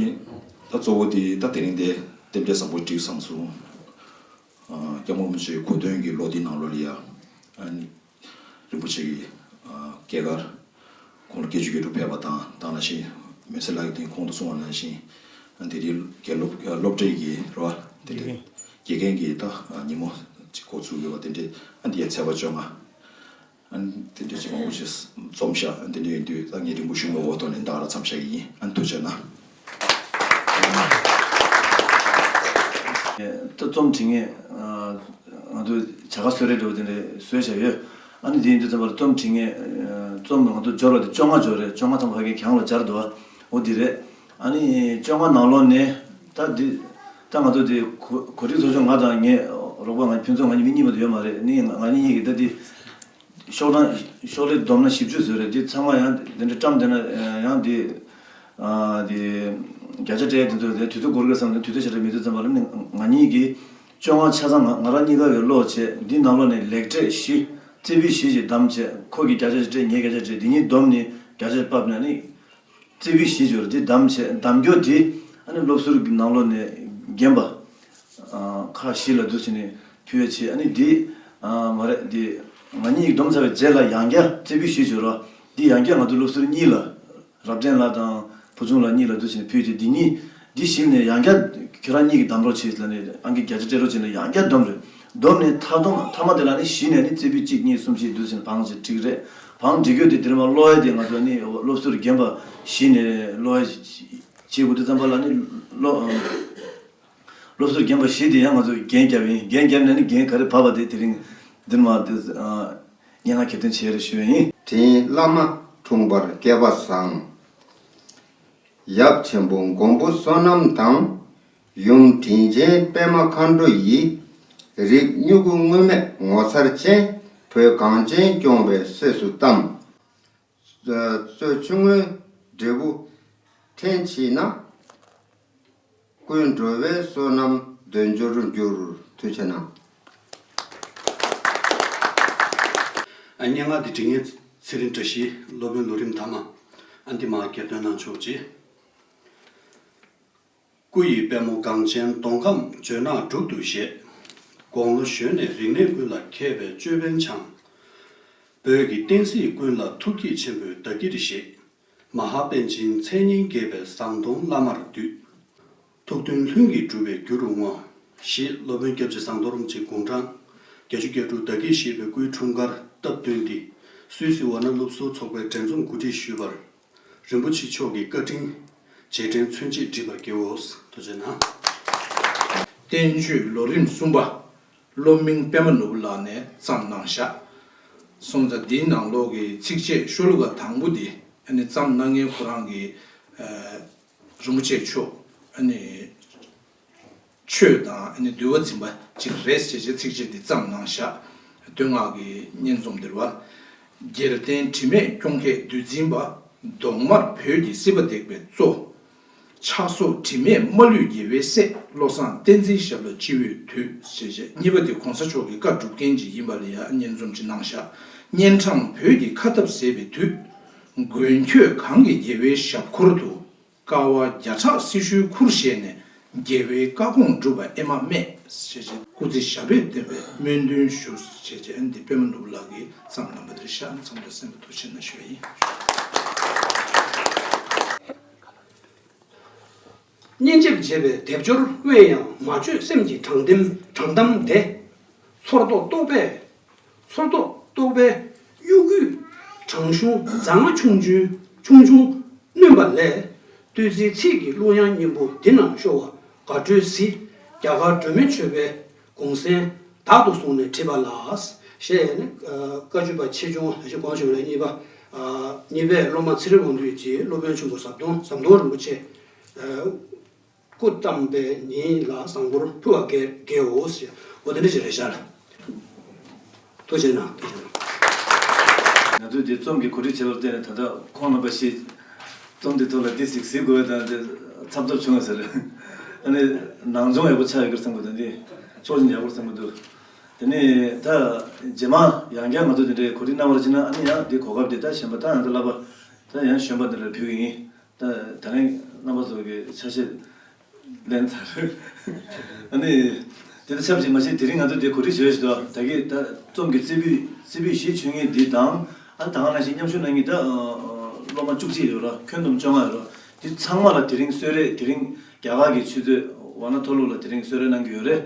ད་གཙོ་བོ་དེ་ད་དེ་རིང་དེ་རྟེན་འབྲེལ་བཟང་པོ་འགྲིག་བསམ་སོང་། ཨ་སྐྱབས་མགོན་རིན་པོ་ཆེའི་གོ་སྟོན་གྱི་ལོ་འདི་ནང་ལོགས་ལ་ཡ་ཨ་ནི། རིན་པོ་ཆེ་གི་ཨ་སྐྱེས་སྐར་དགུང་ལོ་བརྒྱད་ཅུ་གྱ་དྲུག་ཕེབས་པ་དང་དེ་ནང་བཞིན་མུན་སེལ་ལགས་ཀྱིས་དེ་གོང་དུ་གསུངས་པ་ནང་བཞིན་ཨ་དེ་རིང་དགེ་སློབ་ཨ་སློབ་གྲྭའི་གི་རེད་བ། དེ་དགེ་རྒན་དགེ་རྒན་གྱི་ད་ཨ་ཉིན་མོ་ ཅིག་འགོ་ཚུགས་ཡོད་པ་དེ་འདྲའི་ཨ་འདི་ཡ་ཚེས་པ་བཅོ་ལྔ། ཨ་དེ་འདྲའི་ཅིག་མང་པོ་ཞིག་འཛོམས་ཤག་ཨ་དེ་འདྲ་ཡིན་དུས་ད་ངས་རིང་པོ་བཞུགས་མ་འོག་ཐོག་ནས་ད་ག་རང་མཚམས་བཞག་གི་ཡིན། ཨ་ཐུགས་རྗེ་གནང་། ད་རྩོམ་བྲིས་མཁན་ང་ཚོ་བྱ་དགའ་གསོལ་རས་འདྲ་བོ་དེ་འདྲ་བཟོས་བཞག་ཡོད། ཨ་ནི་དེ་ཡིན་དུས་ཙམ་པ་ལ་རྩོམ་བྲིས་མཁན་རྩོམ་ང་ཚོ་འབྱོར་བ་དེ་བཅོ་ལྔ་འབྱོར་རེད། བཅོ་ལྔ་ཐམ་པ་ཕ་གིའི་གྱང་ལ་སྦྱར་འདུག་འོ་འདི་རེད། ཨ་ནི་བཅོ་ལྔ་ནང་ལོགས་ནས་ད་འདི་ད་ང་ཚོ་དེ་གོ་གོ་སྒྲིག་ཚོགས་ཆུང་ང་དང་ངའི་རོགས་པ་ང་ཕུན་ཚོགས་ང་གཉིས་མི་གཉིས་མ་གཏོགས་ཡོད་མ་རེད། ནི་ང་གཉིས་གཉིས་ཀྱིས་ད་འདི་ཤོག་གྲངས་ཤོག་ལྷེ་བསྡོམས་ན་བཞི་བཅུ་ཙམ་རེད། འདི་ཚང་མ་ཡང་དེ་འདྲ་བཀྲམ་བསྡད་ན་ཡང་འདི་ཨ་འདི་བརྒྱ་ཆ་སྤྲད་དེ་ཚོ་དེ་དུས་ཚོད་འགོར་གི་བསམ་ནས་དུས་ཚོད་ཞེ་དྲག་མེད་དུས་ཙམ་པ་ལ་ནི་ང་གཉིས་ཀྱིས་བཅོ་ལྔ་ཆ་ཚང་ང་ང་རང་གཉིས་ཀ་གིས་ཀློག་བྱས། འདི་ནང་ལོགས་ནས་ལེགས་གྲས་བཞི་རྩེ་ཕུད་བཞི་ཞིག་བདམས་བྱས། ཁོ་གིས་བརྒྱ་ཆ་ཞིག་སྤྲད། ངས་བརྒྱ་ཆ་སྤྲད། འདི་གཉིས་བསྡོམས་ནས་བརྒྱ་ཆ་ཕབ་ནས་ནི། རྩེ་ཕུད་བཞི་འབྱོར་དེ་བདམས་བྱས། བདམས་རྒྱུ་དེ་ཨ་ནི་སློབ་ཟུར་གྱི་ནང་ལོགས་ནས་རྒན་པ་ཁག་བཞི་ལ་འདུག་བྱས་ནས་ཕུལ་བྱས། ཨ་ནི་དེ་མ་རེད། དེ་ང་གཉིས་ཀྱིས་བསྡོམས་ཚར་བའི་རྗེས་ལ་ཡང་བསྐྱར་རྩེ་ཕུད་བཞི་འབྱོར་བ་དེ་ཡང་བསྐྱར་ང་ཚོ་སློབ་ཟུར་གཉིས་ལ། རབ་བརྟན་ལགས་དང་བུ་ཆུང་ལགས་གཉིས་ལ་འདུག་བྱས་ནས་ཕུལ་བྱས། དེ་གཉིས་འདི་བཞི་ནས་ཡང་བསྐྱར་ཁྱེད་རང་གཉིས་ཀྱིས་བདམས་རོགས་བྱེད་ལབ་ནས་ཨང་ཀི་བརྒྱ་ཆ་སྤྲད་རོགས་བྱས་ནས་ཡང་བསྐྱར་བསྡོམས་རེད། བསྡོམས་ནས་མཐའ་སྡོམ་མཐའ་མ་དེ་ལ་ནི་བཞི་ནས་ནི་རྩེ་ཕུད་གཅིག་གཉིས་གསུམ་བཞི་འདུག་བྱས་ནས་བང་ཞིག་བསྒྲིགས་རེད། བང་སྒྲིག་རྒྱུ་དེ་དེ་རིང་མ་ཀློག་ཡ་དེ་ང་ཚོ་ནི་སློབ་ཟུར་རྒན་པ་བཞི་ནས་ཀློག་ཡ་བྱེད་དགོས་དུས་ཙམ་པ་ལ་ནི་སློབ་སློབ་ཟུར་རྒན་པ་བཞི་དེ་ཡང་ང་ཚོ་འགན་བརྒྱབ་ཡིན། འགན་བརྒྱབ་ནས་ནི་འགན་ག་རེ་བབས་པ་དེ་དེ་རིང་འདིར་མ་དེ་སྙན་ངག་གྱེར་འདོན་བྱས་རེད་ཞུ་ཡ་ཡིན། དྲིན་བླ་མ་འཁྲུངས་པར་སྐལ་བ་བཟང་། ཡབ་ཆེན་པོ་མགོན་པོ་བསོད་ནམས་དང་། ཡུམ་དྲིན་ཅན་པདྨ་མཁའ་འགྲོ་ཡི། རིགས་མྱུ་གུ་སྔོན་མེད་ངོ་མཚར་ཅན། བོད་གངས་ཅན་སྐྱོང་བའི་སྲས་སུ་བལྟམས། གཙོ་ཆུ་སྔོན་འབྲས་བུ་ཕྲན་མཆིས་ན། ཀུན་འགྲོ་བའི་བསོད་ནམས་འདོད་འབྱོར་འགྱུར། ཐུགས་རྗེ་གནང་། ཨ་སྙན་ངག་འདི་འབྲི་མཁན་ཚེ་རིང་བཀྲ་ཤིས། སློབ་དཔོན་ལོ་རིམ་ཐ་མ། ཨ་འདི་མར་གྱེར་འདོན་གནང་ཆོག་ཅིག་སྐུ་ཡི་པད་མོ་གངས་ཅན་མདོ་ཁམས་ཇོ་ནག་འབྲུག་ཏུ་བཞད། དགུང་ལོ་གཞོན་ནས་རིག་གནས་ཀུན་ལ་མཁས་པའི་ཅོད་པན་འཆང་། བོད་ཀྱི་བསྟན་སྲིད་ཀུན་ལ་ཐུགས་བསྐྱེད་ཆེན་པོས་བདག་གིར་བཞེས། མ་ཧཱ་པཎ་ཆེན་མཚན་སྙན་རྒྱས་པའི་ཟངས་མདོངས་བླ་མར་འདུད། ཐུགས་དོན་ལྷུན་གྱིས་གྲུབ་པའི་རྒྱུ་རུ་བསྔོ། ཞེས་སློབ་དཔོན་སྐྱབས་རྗེ་ཟམ་གདོང་རིན་པོ་ཆེའི་དགུང་གྲངས་བརྒྱད་ཅུ་གྱ་དྲུག་བདག་གིར་བཞེས་པའི་སྐུའི་འཁྲུངས་སྐར་སྟབས་བསྟུན་ཏེ། སུད་སི་ཝ་ན་སློབ་ཟུར་ཚོགས་པས་འགྲན་རྩོམ་གོ་སྒྲིག་ཞུས་པར། རིན་པོ་ཆེ་མཆོག་གི་བཀའ་དྲིན་རྗེས་དྲན་མཚོན་ཆེད་བྲིས་པར་དགེའོ། ཐུགས་རྗེ་གནང་། བསྟན་བཅོས་ལོ་རིམ་གསུམ་པ། སློབ་མིང་པད་མ་ནོར་བུ་ལགས་ནས་བརྩམས་གནང་བཞག་སོང་ཙང་འདིའི་ནང་ལོགས་ཀྱི་ཚིགས་བཅད་ཤོ་ལོ་ཀ་དང་པོ་འདི་ཨ་ནི་བརྩམས་གནང་མཁན་ཁོ་རང་གི་ཨ་རིན་པོ་ཆེ་མཆོག་ཨ་ནི་ཆོས་དང་ཨ་ནི་འདུལ་བ་འཛིན་པ་ཅིག་རེད་ཅེས་བྱས་ཚིགས་བཅད་འདི་བརྩམས་གནང་བཞག་བསྟོད་བསྔགས་ཀྱི་སྙན་རྩོམ་འདིར་བ། རྒྱལ་བསྟན་དྲི་མེད་སྐྱོང་མཁས་འདུལ་འཛིན་པ། གདོང་དམར་བོད་ཀྱི་སྲིད་པ་འདེགས་པའི་གཙོ། ཆགས་སོགས་དྲི་མས་མ་ལུས་རྒྱལ་བའི་སྲས། བློ་བཟང་བསྟན་འཛིན་ཞབས་ལ་སྤྱི་བོས་འདུད། ཞེས་བྱས་གཉིས་པ་དེ་གོང་ས་མཆོག་གི་བཀའ་སྒྲུབ་མཁན་ཅིག་ཡིན་པ་ལ་ཡང་སྙན་རྩོམ་ཅིག་གནང་བཞག་སྙན་གྲངས་བོད་ཀྱི་ཁ་འཐབ་ཟད་པའི་དུས། མགོན་ཁྱོད་གང་གི་རྒྱལ་བའི་ཞབས་འཁོར་དུ། དཀའ་བ་བརྒྱ་ཕྲག་སྲི་ཞུའི་ཁུར་བཞེས་ནས། རྒྱལ་བའི་བཀའ་དགོངས་སྒྲུབ་པ་ཨེ་མ་སྨྲས། ཞེས་བྱས་སྐུ་ཚེ་ཞབས་པད་བརྟན་པའི་སྨོན་འདུན་ཞུ། ཞེས་བྱས་འདི་པད་མ་ནོར་བུ་ལགས་ཀྱིས་བརྩམས་གནང་བ་དེ་རེད་ཤག་ཚང་མ་ལ་གསན་པར་ཐུགས་རྗེ་གནང་ཞུ་བ་ཡིན། སྙན་འཇེབས་འབྱེད་པའི་སྡེབ་སྦྱོར་དབེན་ཡང་མ་བརྗོད་སེམས་ཀྱི་དྲང་གཏམ་དྲང་གཏམ་དེ། ཚོར་རྟོག་རྟོག་པས། ཚོར་རྟོག་རྟོག་པའི་གཡོ་འགུལ་དྲང་གཞུང་རྫ་རྔ་ཆུང་ཆུང་ཆུང་ཆུང་བསྣུན་པ་ལས། བསྟོད་ཚིག་ཚིག་གི་གླུ་དབྱངས་སྙན་པོ་འདི་རྣམས་ཤོར་བ་དགའ་སྤྲོའི་གཟི། རྒྱ་གར་སྒྲོལ་མའི་མཆོད་པའི་གུང་གསེང་བདག་ཏུ་བཟུང་ནས་བྲིས་པ་ལགས། ཞེས་ནི་བཀའ་བརྒྱུད་པ་ཆེ་ཆུང་ཞེས་གོང་ཞུས་པ་ལས་གཉིས་པ། གཉིས་པའི་སློབ་མ་ཚེ་རིང་དབང་འདུས་ཀྱིས་སློབ་དཔོན་ཆེན་པོ་ཟམ་གདོང་ཟམ་གདོང་རིན་པོ་ཆེ། སྐུ་བལྟམས་པའི་ཉིན་ལ་ཟངས་སྒོར་ཕུལ་བ་དགེ་དགེའོ་ཞེས་འོ་དེ་འདྲ་ཞིག་རེད་ཤག་ཐུགས་རྗེ་གནང་། ཐུགས་རྗེ་གནང་། ང་ཚོས་འདི་རྩོམ་གྱི་གོ་སྒྲིག་བྱས་པར་བརྟེན་ནས་ད་ལྟ་ཁོང་རྣམ་པ་ཞིག་རྩོམ་འདི་ཐོག་ལ་འདི་ཞིག་གཟིགས་དགོས་དང་འདི་ཚབ་ཚབ་བྱུང་བ་ཟེར། ཨ་ནི་ནང་སྦྱོང་ཡག་པོ་ཆགས་ཡོད་ཀྱི་རེད་བསམ་གྱི་འདུག་འདི་ཕྱོགས་ཞེན་ཡག་པོ་རེད་བསམ་གྱི་འདུག་དེ་ནས་ད་རྗེས་མ་ཡང་བསྐྱར་ང་ཚོ་འདི་འདྲའི་གོ་སྒྲིག་གནང་བར་བྱས་ན་ཨ་ནི་ཡང་འདི་གོ་སྐབས་འདི་ད་གཞན་པ་ད་ང་ཚོ་བསླབ་པ་ད་ཡང་གཞོན་པ་འདི་ལ་ཕུལ་གྱི་ཡིན། ད་ད་རིང་རྣམ་པ་ཚོ་གི་ཆ་ཤས་ལེན་ཚར། ཨ་ནི་དེ་ལྟར་ཆབས་ཅིག་མ་གཞི་དེ་རིང་ང་ཚོ་དེ་གོ་སྒྲིག་བྱས་ཞུ་དོ། ད་གི་ད་རྩོམ་གྱི་རྩེ་ཕུད་རྩེ་ཕུད་བཞི་ཆོས་ཉིད་འདི་དང་ཨ་ད་ག་ནང་བཞིན་མཉམ་ཞུགས་གནང་མཁན་ད་སློབ་མ་བཅུ་གཅིག་ཡོད་ར་ཁྱོན་བསྡོམས་བཅོ་ལྔ་ཡོད་ར་དེ་ཚང་མ་ལ་དེ་རིང་གསོལ་རས་དེ་རིང་རྒྱ་གར་གྱི་ཆུ་ཚོད་ཝ་ན་མཐོ་སློབ་ལ་དེ་རིང་གསོལ་རས་གནང་གི་ཡོད་རེད།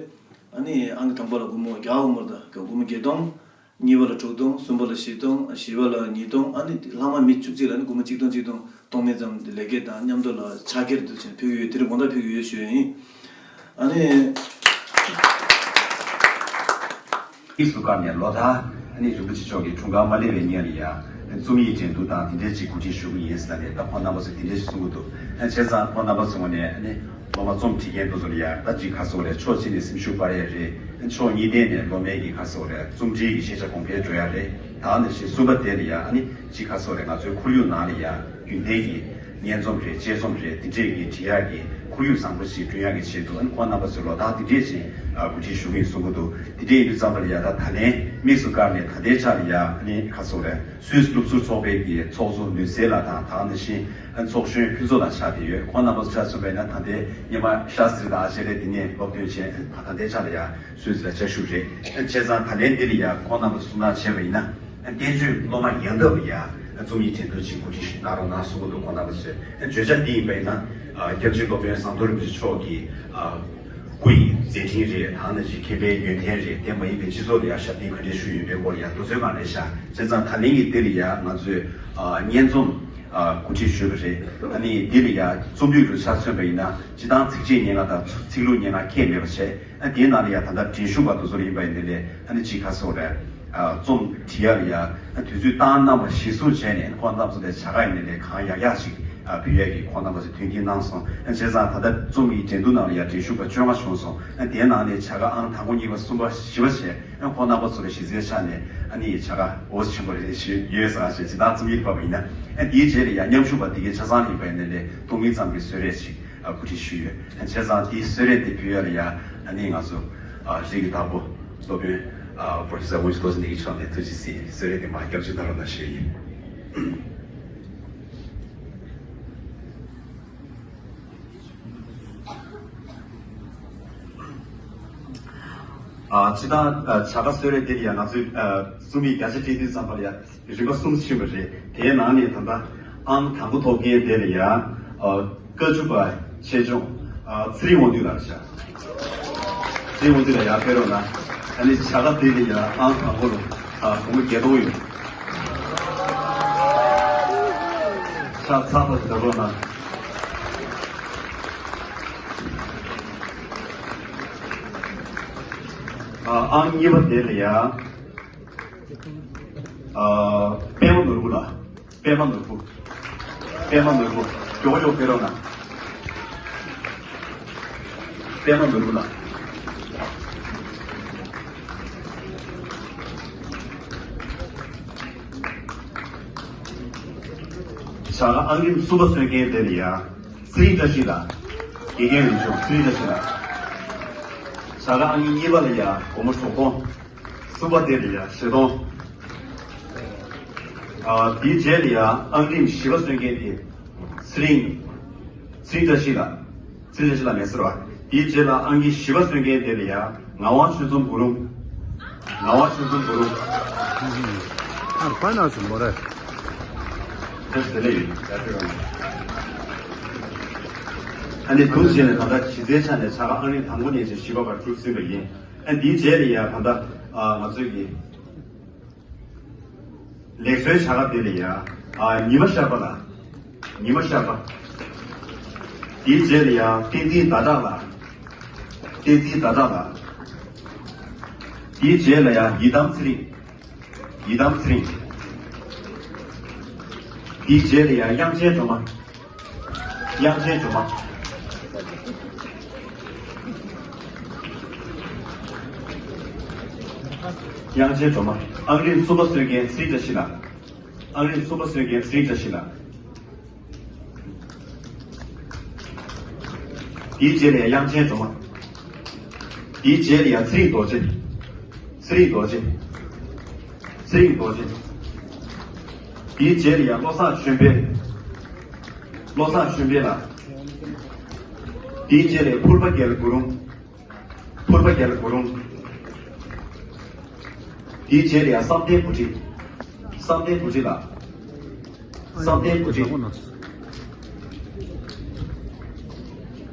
ཨ་ནི་ཨང་ཀི་དང་པོ་ལ་སྒོར་མོ་བརྒྱ་འོང་བར་དང་སྒོར་མོ་བརྒྱད་སྟོང་། གཉིས་པ་ལ་དྲུག་སྟོང་། གསུམ་པ་ལ་བཞི་སྟོང་། བཞི་པ་ལ་ཉིས་སྟོང་། ཨ་ནི་ལྷག་མ་མི་བཅུ་གཅིག་ལ་ནི་སྒོར་མོ་གཅིག་སྟོང་གཅིག་སྟོང་གཏོང་མི་ཙམ་ལས་ཀའི་དང་མཉམ་དུ་ལ་ཕྱག་འཁྱེར་དུ་ཕྱིན་ཕུལ་གྱི་ཡོད། དེ་རིང་དགོང་དག་ཕུལ་གྱི་ཡོད་ཞུ་ཡ་ཡིན། ཨ་ནི། དམིགས་སུ་བཀར་ནས་ལོ་ལྟར་ཨ་ནི་རིན་པོ་ཆེ་མཆོག་གི་འཁྲུངས་སྐར་མ་སླེབས་པའི་སྔོན་ལ་ཡ་རྩོམ་ཡིག་འགྲན་བསྡུར་དང་དེ་འདྲའི་ཅིག་གོ་སྒྲིག་ཞུ་གི་ཡིན་ཟེར་ནས་ད་ཁོང་རྣམ་པ་ཚོས་དེ་འདྲའི་ཞིག་གསུང་གི་འདུག་ཨ་བྱས་ཙང་ཁོང་རྣམ་པ་ཚོའི་ངོས་ནས་ཨ་ནི་སློབ་མ་རྩོམ་འབྲི་མཁན་དེ་ཚོ་ལ་ཡ་ད་ཅིག་ག་ཟེར་དགོས་རེད། ཕྱོགས་གཅིག་ནས་སེམས་ཤུགས་སྤར་ཡ་རེད། ཕྱོགས་གཉིས་ལྡན་ནས་སློབ་མའི་གི་ག་ཟེར་དགོས་རེད། རྩོམ་འབྲིའི་གི་ཤེས་བྱ་གོང་འཕེལ་འགྲོ་ཡ་རེད། ད་ནས་བཞིན་གསུམ་པ་དེ་ལ་ཡ་ཨ་ནི་ཅིག་ག་ཟེར་དགོས་རེད། ང་ཚོའི་ཁོར་ཡུག་ནང་ལ་ཡ་རྒྱུན་ལྡན་གྱི་སྙན་རྩོམ་རེད། དཔྱད་རྩོམ་རེད། དེ་འདྲས་ཀྱི་འབྲི་ཡག་གི་ཁོར་ཡུག་བཟང་པོ་ཞིག་བསྐྲུན་ཡག་གི་ཆེད་དུ་ཨ་ནི་ཁོང་རྣམ་པ་ཚོས་ལོ་ལྟར་དེ་འདྲས་ཅིག་གོ་སྒྲིག་ཞུ་གི་ཡིན་གསུང་གི་འདུག་དེ་འདྲས་ཡིན་དུས་ཙམ་པ་ལ་ཡ་ད་ད་ལན་དམིགས་སུ་བཀར་ནས་ད་ལྟའི་ཆ་ལ་ཡ་ཨ་ནི་ག་ཟེར་དགོས་རེད། སུད་སི་སློབ་ཟུར་ཚོགས་པའི་གི་ཚོགས་གཙོ་ནུས་གསལ་ལགས་དང་ད་ག་ནང་བཞིན་ཨ་ནི་ཚོགས་གཞོན་ཕུན་ཚོགས་ལགས་ཆགས་བསྡད་ཡོད། ཁོང་རྣམ་པ་ཚོ་ཆ་མཚོན་པ་ཡིན་ན་ད་ལྟའི་སྔོན་མ་ཤར་སི་རི་དང་ཨ་ཤེ་རེ་དེ་ནས་སློབ་ཐོན་བྱས། ད་ལྟའི་ཆ་ལ་ཡ་སུད་སི་ལ་བཅའ་བཞུགས་རེད། བྱས་ཙང་ད་ལན་འདི་ལ་ཡ་ཁོང་རྣམ་པ་གསུང་སྟངས་བྱས་པ་ཡིན་ན། བསྟན་བཅོས་སློབ་མ་ཡང་སྟབས་ལ་ཡ་རྩོམ་ཡིག་འགྲན་བསྡུར་ཅིག་གོ་སྒྲིག་གནང་རོགས་གནང་གསུང་གི་འདུག་ཁོང་རྣམ་པ་ཚོས། བརྗོད་བྱ་འདི་ཡིན་པ་ཡིན་ན། སྐྱབས་རྗེ་སློབ་དཔོན་ཟམ་གདོང་རིན་པོ་ཆེ་མཆོག་གི་སྐུ་ཡི་མཛད་འཕྲིན་རེད། ད་ནང་བཞིན་མཁས་པའི་ཡོན་ཏན་རེད། དེ་མ་ཡིན་པའི་སྤྱི་ཚོགས་ལ་ཡ་ཞབས་འདེགས་ག་འདྲས་ཞུས་ཡོད་པའི་སྐོར་ལ་ཡ་འདུ་འཛོམས་སྒང་རེད་ཤག་བྱས་ཙང་ད་ལན་གྱི་འདི་ལ་ཡ་ང་ཚོས་སྙན་རྩོམ་གོ་སྒྲིག་ཞུས་པ་རེད། ཨ་ནི་འདི་ལ་ཡ་རྩོམ་རིག་ལ་ཆ་མཚོན་པ་ཡིན་ན་སྤྱིར་བཏང་ཚིགས་བཅད་སྙན་ངག་དང་ཚིག་ལྷུག་སྙན་ངག་ཁྱད་མེད་པ་བྱས། ཨ་དེའི་ནང་ལ་ཡ་ད་ལྟ་འགྲན་ཞུགས་པ་དེ་ཚོ་ལ་ཡིན་པ་ཡིན་ནའི་ལས་ཨ་ནི་ཅིག་ག་ཟེར་དགོས་རེད། ཨ་རྩོམ་འབྲི་ཡ་ལ་ཡ་ཨ་དུས་ཚོད་བཏང་གནང་བ་གཞིར་བཟུང་བྱས་ནས་ཁོང་རྣམ་ཚོ་དེ་བྱ་དགའ་ཡིན་ནའི་ལས་གང་ཡག་ཡག་ཅིག་ཨ་ཕུལ་ཡ་གི་ཁོང་རྣམ་པ་ཚོས་མཐུན་རྐྱེན་གནང་སོང་། ཨ་བྱས་ཙང་ད་ལྟ་རྩོམ་གྱི་འགྲན་བསྡུར་ནང་ལ་ཡ་འགྲན་ཞུགས་པ་བཅོ་ལྔ་བྱུང་སོང་། ཨ་དེའི་ནང་ནས་བྱ་དགའ་ཨང་དང་པོ་གཉིས་པ་གསུམ་པ་བཞི་པ་བྱས། ཨ་ཁོང་རྣམ་པ་ཚོ་ལ་གཞི་རྩའི་ཆ་ནས་ཨ་ནི་བྱ་དགའ་འོ་ཆེན་པོ་རེ་ཞིག་ཡོད་ཟེར་ཞེས་ཇི་ལྟར་རྩོམ་ཡིག་ཕབ་པ་ཡིན་ན། ཨ་དེའི་རྗེས་ལ་ཡ་མཉམ་ཞུགས་པ་དེ་གའི་ཆ་ཚང་ལ་ཡིན་པ་ཡིན་ནའི་ལས་གཏོང་མིན་ཙམ་གྱི་གསོལ་རས་ཤིག་ཨ་གོ་སྒྲིག་ཞུས་ཡོད། བྱས་ཙང་དེའི་གསོལ་རས་དེ་ཕུལ་ཡ་ལ་ཡ་ཨ་ནི་ང་ཚོ་ཨ་རིགས་ཀྱི་བདག་པོ་སློབ་དཔོན་ཨ་པོ་རོ་ཕེ་སར་དབང་ཕྱུག་རྡོ་རྗེ་ལགས་ཀྱི་ཕྱོགས་ནས་ཐུགས་རྗེ་གཟིགས། གསོལ་རས་དེ་མར་སྐྱབས་བཅོལ་གནང་རོགས་གནང་ཞུ་ཡ་ཡིན། ཨ་སྤྱིར་བཏང་ཨ་བྱ་དགའ་གསོལ་རས་དེ་ལ་ཡ་ང་ཚོས་ཨ་རྩོམ་ཡིག་བརྒྱ་ཆ་སྤྲད་དུས་ཙམ་པ་ལ་ཡ་རིམ་པ་གསུམ་ཕྱིན་པ་རེད། དེའི་ནང་ནས་ད་ལྟ་ཨང་དང་པོ་ཐོབ་མཁན་དེ་ལ་ཡ་ཨ་བཀའ་བཅུ་པ་ཆེད་སྦྱོང་ཨ་ཚེ་རིང་དབང་འདུས་ལགས་ཤག་ཚེ་རིང་དབང་འདུས་ལགས་ཡར་ཕེབས་རོགས་གནང་། ཨ་ནི་བྱ་དགའ་དེ་ལ་ཡ་ཨང་དང་པོ་ལ་ཨ་སྒོར་མོ་བརྒྱད་སྟོང་ཡོད། ཕྱག་འཚལ་ཐོག་ཏུ་བཞག་རོགས་གནང་། ཨ་ཨང་གཉིས་པ་དེ་ལ་ཡ་ཨ་པད་མ་ནོར་བུ་ལགས། པད་མ་ནོར་བུ། པད་མ་ནོར་བུ། མགྱོགས་མགྱོགས་ཕེབས་རོགས་གནང་། པད་མ་ནོར་བུ་ལགས། བྱ་དགའ་ཨང་རིམ་གསུམ་པ་སོན་མཁན་དེ་ལ་ཡ་ཚེ་རིང་བཀྲ་ཤིས་ལགས། དགེ་རྒན་འོས་སྦྱོར་ཚེ་རིང་བཀྲ་ཤིས་ལགས། བྱ་དགའ་ཨང་རིམ་གཉིས་པ་ལ་ཡ་སྒོར་མོ་དྲུག་སྟོང་། གསུམ་པ་དེ་ལ་ཡ་བཞི་སྟོང་། ཨ་དེའི་རྗེས་ལ་ཡ་ཨང་རིམ་བཞི་པ་སོན་མཁན་དེ་ཚེ་རིང་། ཚེ་རིང་བཀྲ་ཤིས་ལགས། ཚེ་རིང་བཀྲ་ཤིས་ལགས་མེད་ཟེར་བ། དེའི་རྗེས་ལ་ཨང་ཀི་བཞི་པ་སོན་མཁན་དེ་ལ་ཡ་ངག་དབང་ཆོས་འཛོམས་གུ་རུ། ངག་དབང་ཆོས་འཛོམས་གུ་རུ། ཨར་པ་ན་སུ་མོ་རེ། ཐེབས་དེ་ལས་ཡིན། ཨ་ནི་དུས་རྗེས་ནས་ད་ལྟ་གཞི་རྩའི་ཆ་ནས་བྱ་དགའ་ཨང་རིམ་དང་པོ་ནས་བྱས་བཞི་པ་བར་གྲུབ་ཟིན་པ་ཡིན། ཨ་དེའི་རྗེས་ལ་ཡ་ད་ལྟ་ཨ་ང་ཚོས་ཀྱི་ལེགས་གསོལ་བྱ་དགའ་དེ་ལ་ཡ་ཨ་ཉི་མ་ཤར་པ་ལགས། ཉི་མ་ཤར་པ། དེའི་རྗེས་ལ་ཡ་བསྟན་འཛིན་ཟླ་གྲགས་ལགས། བསྟན་འཛིན་ཟླ་གྲགས་ལགས། དེའི་རྗེས་ལ་ཡ་ཡི་དམ་ཚེ་རིང་། ཡི་དམ་ཚེ་རིང་། དེའི་རྗེས་ལ་ཡ་དབྱངས་ཅན་སྒྲོལ་མ། དབྱངས་ཅན་སྒྲོལ་མ། དབྱངས་ཅན་སྒྲོལ་མ། ཨང་རིམ་གསུམ་པ་སོན་མཁན་ཚེ་རིང་བཀྲ་ཤིས་ལགས། ཨང་རིམ་གསུམ་པ་སོན་མཁན་ཚེ་རིང་བཀྲ་ཤིས་ལགས། དེའི་རྗེས་ལ་ཡ་དབྱངས་ཅན་སྒྲོལ་མ། དེའི་རྗེས་ལ་ཡ་ཚེ་རིང་རྡོ་རྗེ། ཚེ་རིང་རྡོ་རྗེ། ཚེ་རིང་རྡོ་རྗེ། དེའི་རྗེས་ལ་ཡ་བློ་བཟང་ཆོས་འཕེལ། བློ་བཟང་ཆོས་འཕེལ་ལགས། དེའི་རྗེས་ལ་ཡ་ཕུར་པ་རྒྱལ་གུ་རུང་། ཕུར་པ་རྒྱལ་གུ་རུང་། དེའི་རྗེས་ལ་ཡ་བསམ་གཏན་བུ་ཁྲིད། བསམ་གཏན་བུ་ཁྲིད་ལགས། བསམ་གཏན་བུ་ཁྲིད།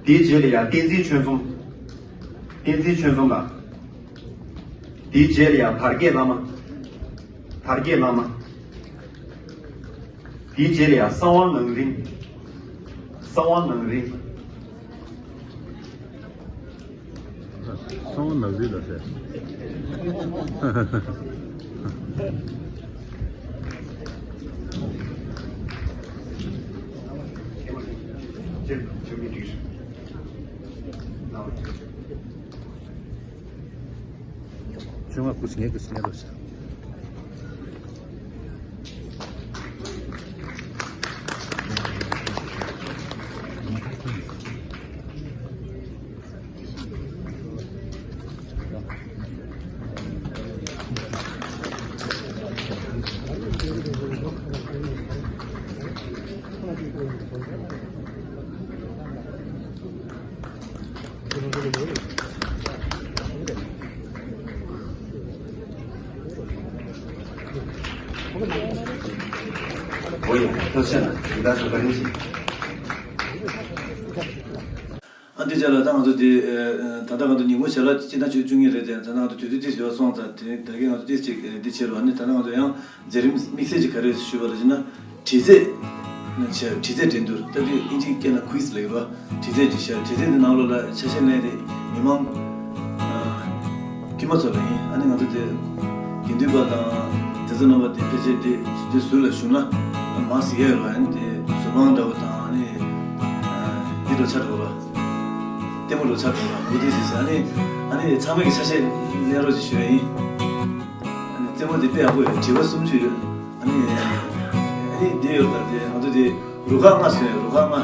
དེའི་རྗེས་ལ་ཡ་བསྟན་འཛིན་ཆོས་འཛོམས། བསྟན་འཛིན་ཆོས་འཛོམས་ལགས། དེའི་རྗེས་ལ་ཡང་དར་རྒྱས་བླ་མ། དར་རྒྱས་བླ་མ། དེའི་རྗེས་ལ་ཡང་གསང་བ་ནང་རིམ། གསང་བ་ནང་རིམ། གསང་བ་ནང་རིམ་ལ་ཟེར། ཆུང་མ་སྐུ་སྲིང་སྐུ་སྲིང་རོ་ཤ། ཨོ་ཡ། ཐུགས་རྗེ་གནང་། ད་ལྟ་ཚོ་བཀའ་དྲིན་ཆེ། ཨ་འདི་ཅག་ལ་ད་ང་ཚོ་འདི་ད་ལྟ་ང་ཚོ་ཉིན་གུང་ཞལ་ལག་སྤྱི་ཟླ་བཅུ་གཉིས་རེད་དེ། ད་ལྟ་ང་ཚོ་དུས་ཚོད་ཏིས་ཡོད་སོང་ཙང་དེ་ད་གིན་ང་ཚོ་ཏིས་ཅིག་འདི་བྱེད་རོགས། ཨ་ནི་ད་ལྟ་ང་ཚོ་ཡང་མཛད་རིམ་དམིགས་བསལ་ཅིག་ག་རེ་ཞུས་པ་ལ་ཞུ་ན། དྲི་རྩད་ནང་བྱས། དྲི་རྩད་འགྲན་བསྡུར། སྟབས་བདེ་ཨིན་ཇིའི་སྐད་ནང་quiz་ལབ་ཀྱི་རེད་པ། དྲི་རྩད་ཅིག་བྱས། དྲི་རྩད་འདི་ནང་ལོགས་ལ་ཆ་ཤས་ལེན་དེ་མི་མང་དཀྱུས་མ་ཚོ་ལ་ཡིན། ཨ་ནི་ང་ཚོ་དེ་དགེ་འདུན་པ་དང་དེ་ཚོ་རྣམ་པ་དེ་ཕལ་ཆེར་དེ་དེ་ཟུར་ལ་བཞུགས་ན་མང་ཟིག་ཡོད་རེད་པ། ཨ་ནི་དེ་ཟུར་མང་འདྲ་བོ་དང་། ཨ་ནི་འདི་འདྲ་ཆགས་འགྲོ་ར། ལྟད་མོ་འདྲ་ཆགས་འགྲོ་ར། འུ་དེ་ཟིག་ཟེར། ཨ་ནི་ཨ་ནི་ཚང་མས་ཀྱི་ཆ་ཤས་ལེན་རོགས་ཅིག་ཞུ་ཡ་ཡིན། ཨ་ནི་རྩེད་མོ་འདི་དཔེ་ཡག་པོ་ཡོད། དྲི་བ་སུམ་ཅུ་ཡོད། ཨ་ནི་ཨ་ནི་འདི་ཡོད་ད། དེ་ང་ཚོ་དེ་རུ་ཁག་ལྔ་བཟོས་ཡོད། རུ་ཁག་ལྔ།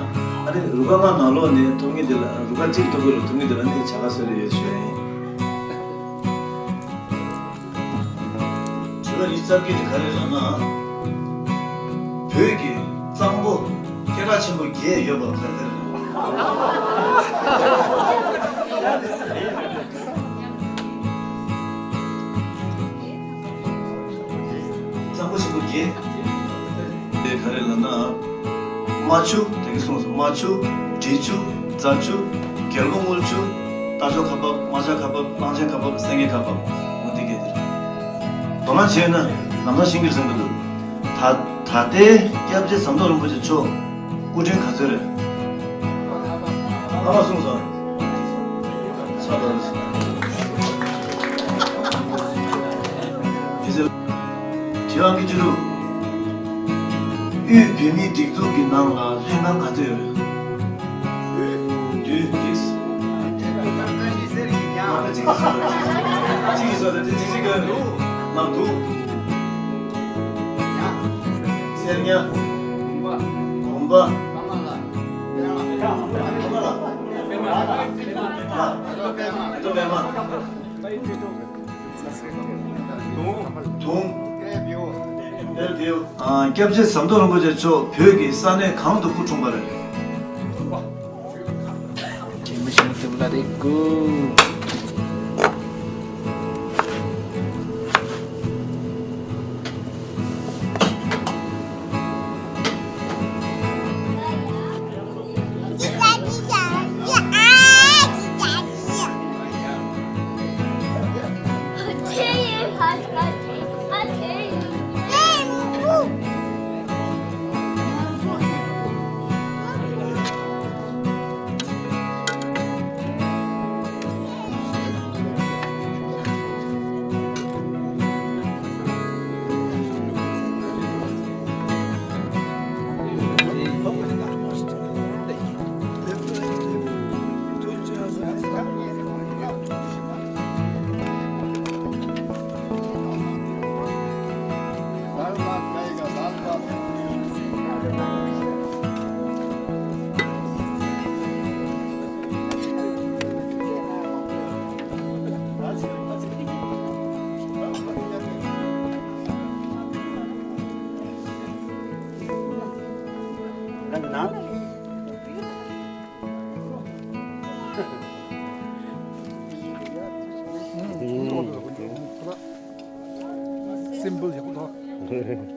ཨ་ནི་རུ་ཁག་ལྔ་ནང་ལོགས་ནས་ཐོབ་མཁན་དེ་ལ། རུ་ཁག་གཅིག་ཐོབ་དགོས་རུ་ཐོབ་མཁན་དེ་ལ་ནི་བྱ་དགའ་སྩོལ་ཡོད་ཞུ་ཡ་ཡིན། དྲི་བ་ཉི་ཤུ་རྩ་བརྒྱད་དེ་ག་རེ་ལབ་ན། བོད་ཀྱི་གཙང་པོ་སྐད་གྲགས་ཆེན་པོ་བརྒྱད་ཡོད་པ་ག་རེ་རེད། གཙང་པོ་ཆེན་པོ་བརྒྱད། དེ་ག་རེ་ལབ་ན། རྨ་ཆུ། དེ་གི་གསུངས་སོང་། རྨ་ཆུ། འབྲི་ཆུ། རྫ་ཆུ། རྒྱལ་པོ་རྔུལ་ཆུ། རྟ་མཆོག་ཁ་འབབ། རྨ་བྱ་ཁ་འབབ། གླང་ཆེན་ཁ་འབབ། སེང་གེ་ཁ་འབབ། འོ་དེ་གས་དེ་རེད། དོ་སྣང་བྱས་ན་ལམ་སང་ཤེས་ཀྱི་རེད་བསམ་གྱི་འདུག་ད་ད་ལྟའི་སྐྱབས་རྗེ་ཟམ་གདོང་རིན་པོ་ཆེ་མཆོག་སྐུ་ཕྲེང་ག་ཚོད་རེད། ཨ་མ་གསུངས་སོང་། ས་དང་། དྲི་བ་ཉི་ཤུ་དྲུག་དབུས་བོད་མིའི་སྒྲིག་འཛུགས་ཀྱི་ནང་ལ་ལྷན་ཁང་ག་ཚོད་ཡོད་རེད། དབུས་བོད་མིའི་སྒྲིག་འཛུགས། ང་ལ་གཅིག་གིས་གསུངས་རེད། གཅིག་གིས་གསུངས་རེད། དེ་གཅིག་གཅིག་གི་ནང་དུ། གསེར་ཉ། བུམ་པ། བུམ་པ། ཀ་མ་ལ། ཀ་མ་ལ། རྡོ་པདྨ། རྡོ་པདྨ། དུང་། དུང་། ཨ། སྐྱབས་རྗེ་ཟམ་གདོང་རིན་པོ་ཆེ་མཆོག་བོད་ཀྱི་ས་གནས་གང་དུ་སྐུ་འཁྲུངས་པ་རེད། Simple ཡག་པོ་འདུག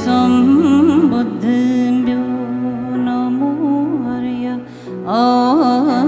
सम्बुद्धेभ्यो नमो हरये। ॐ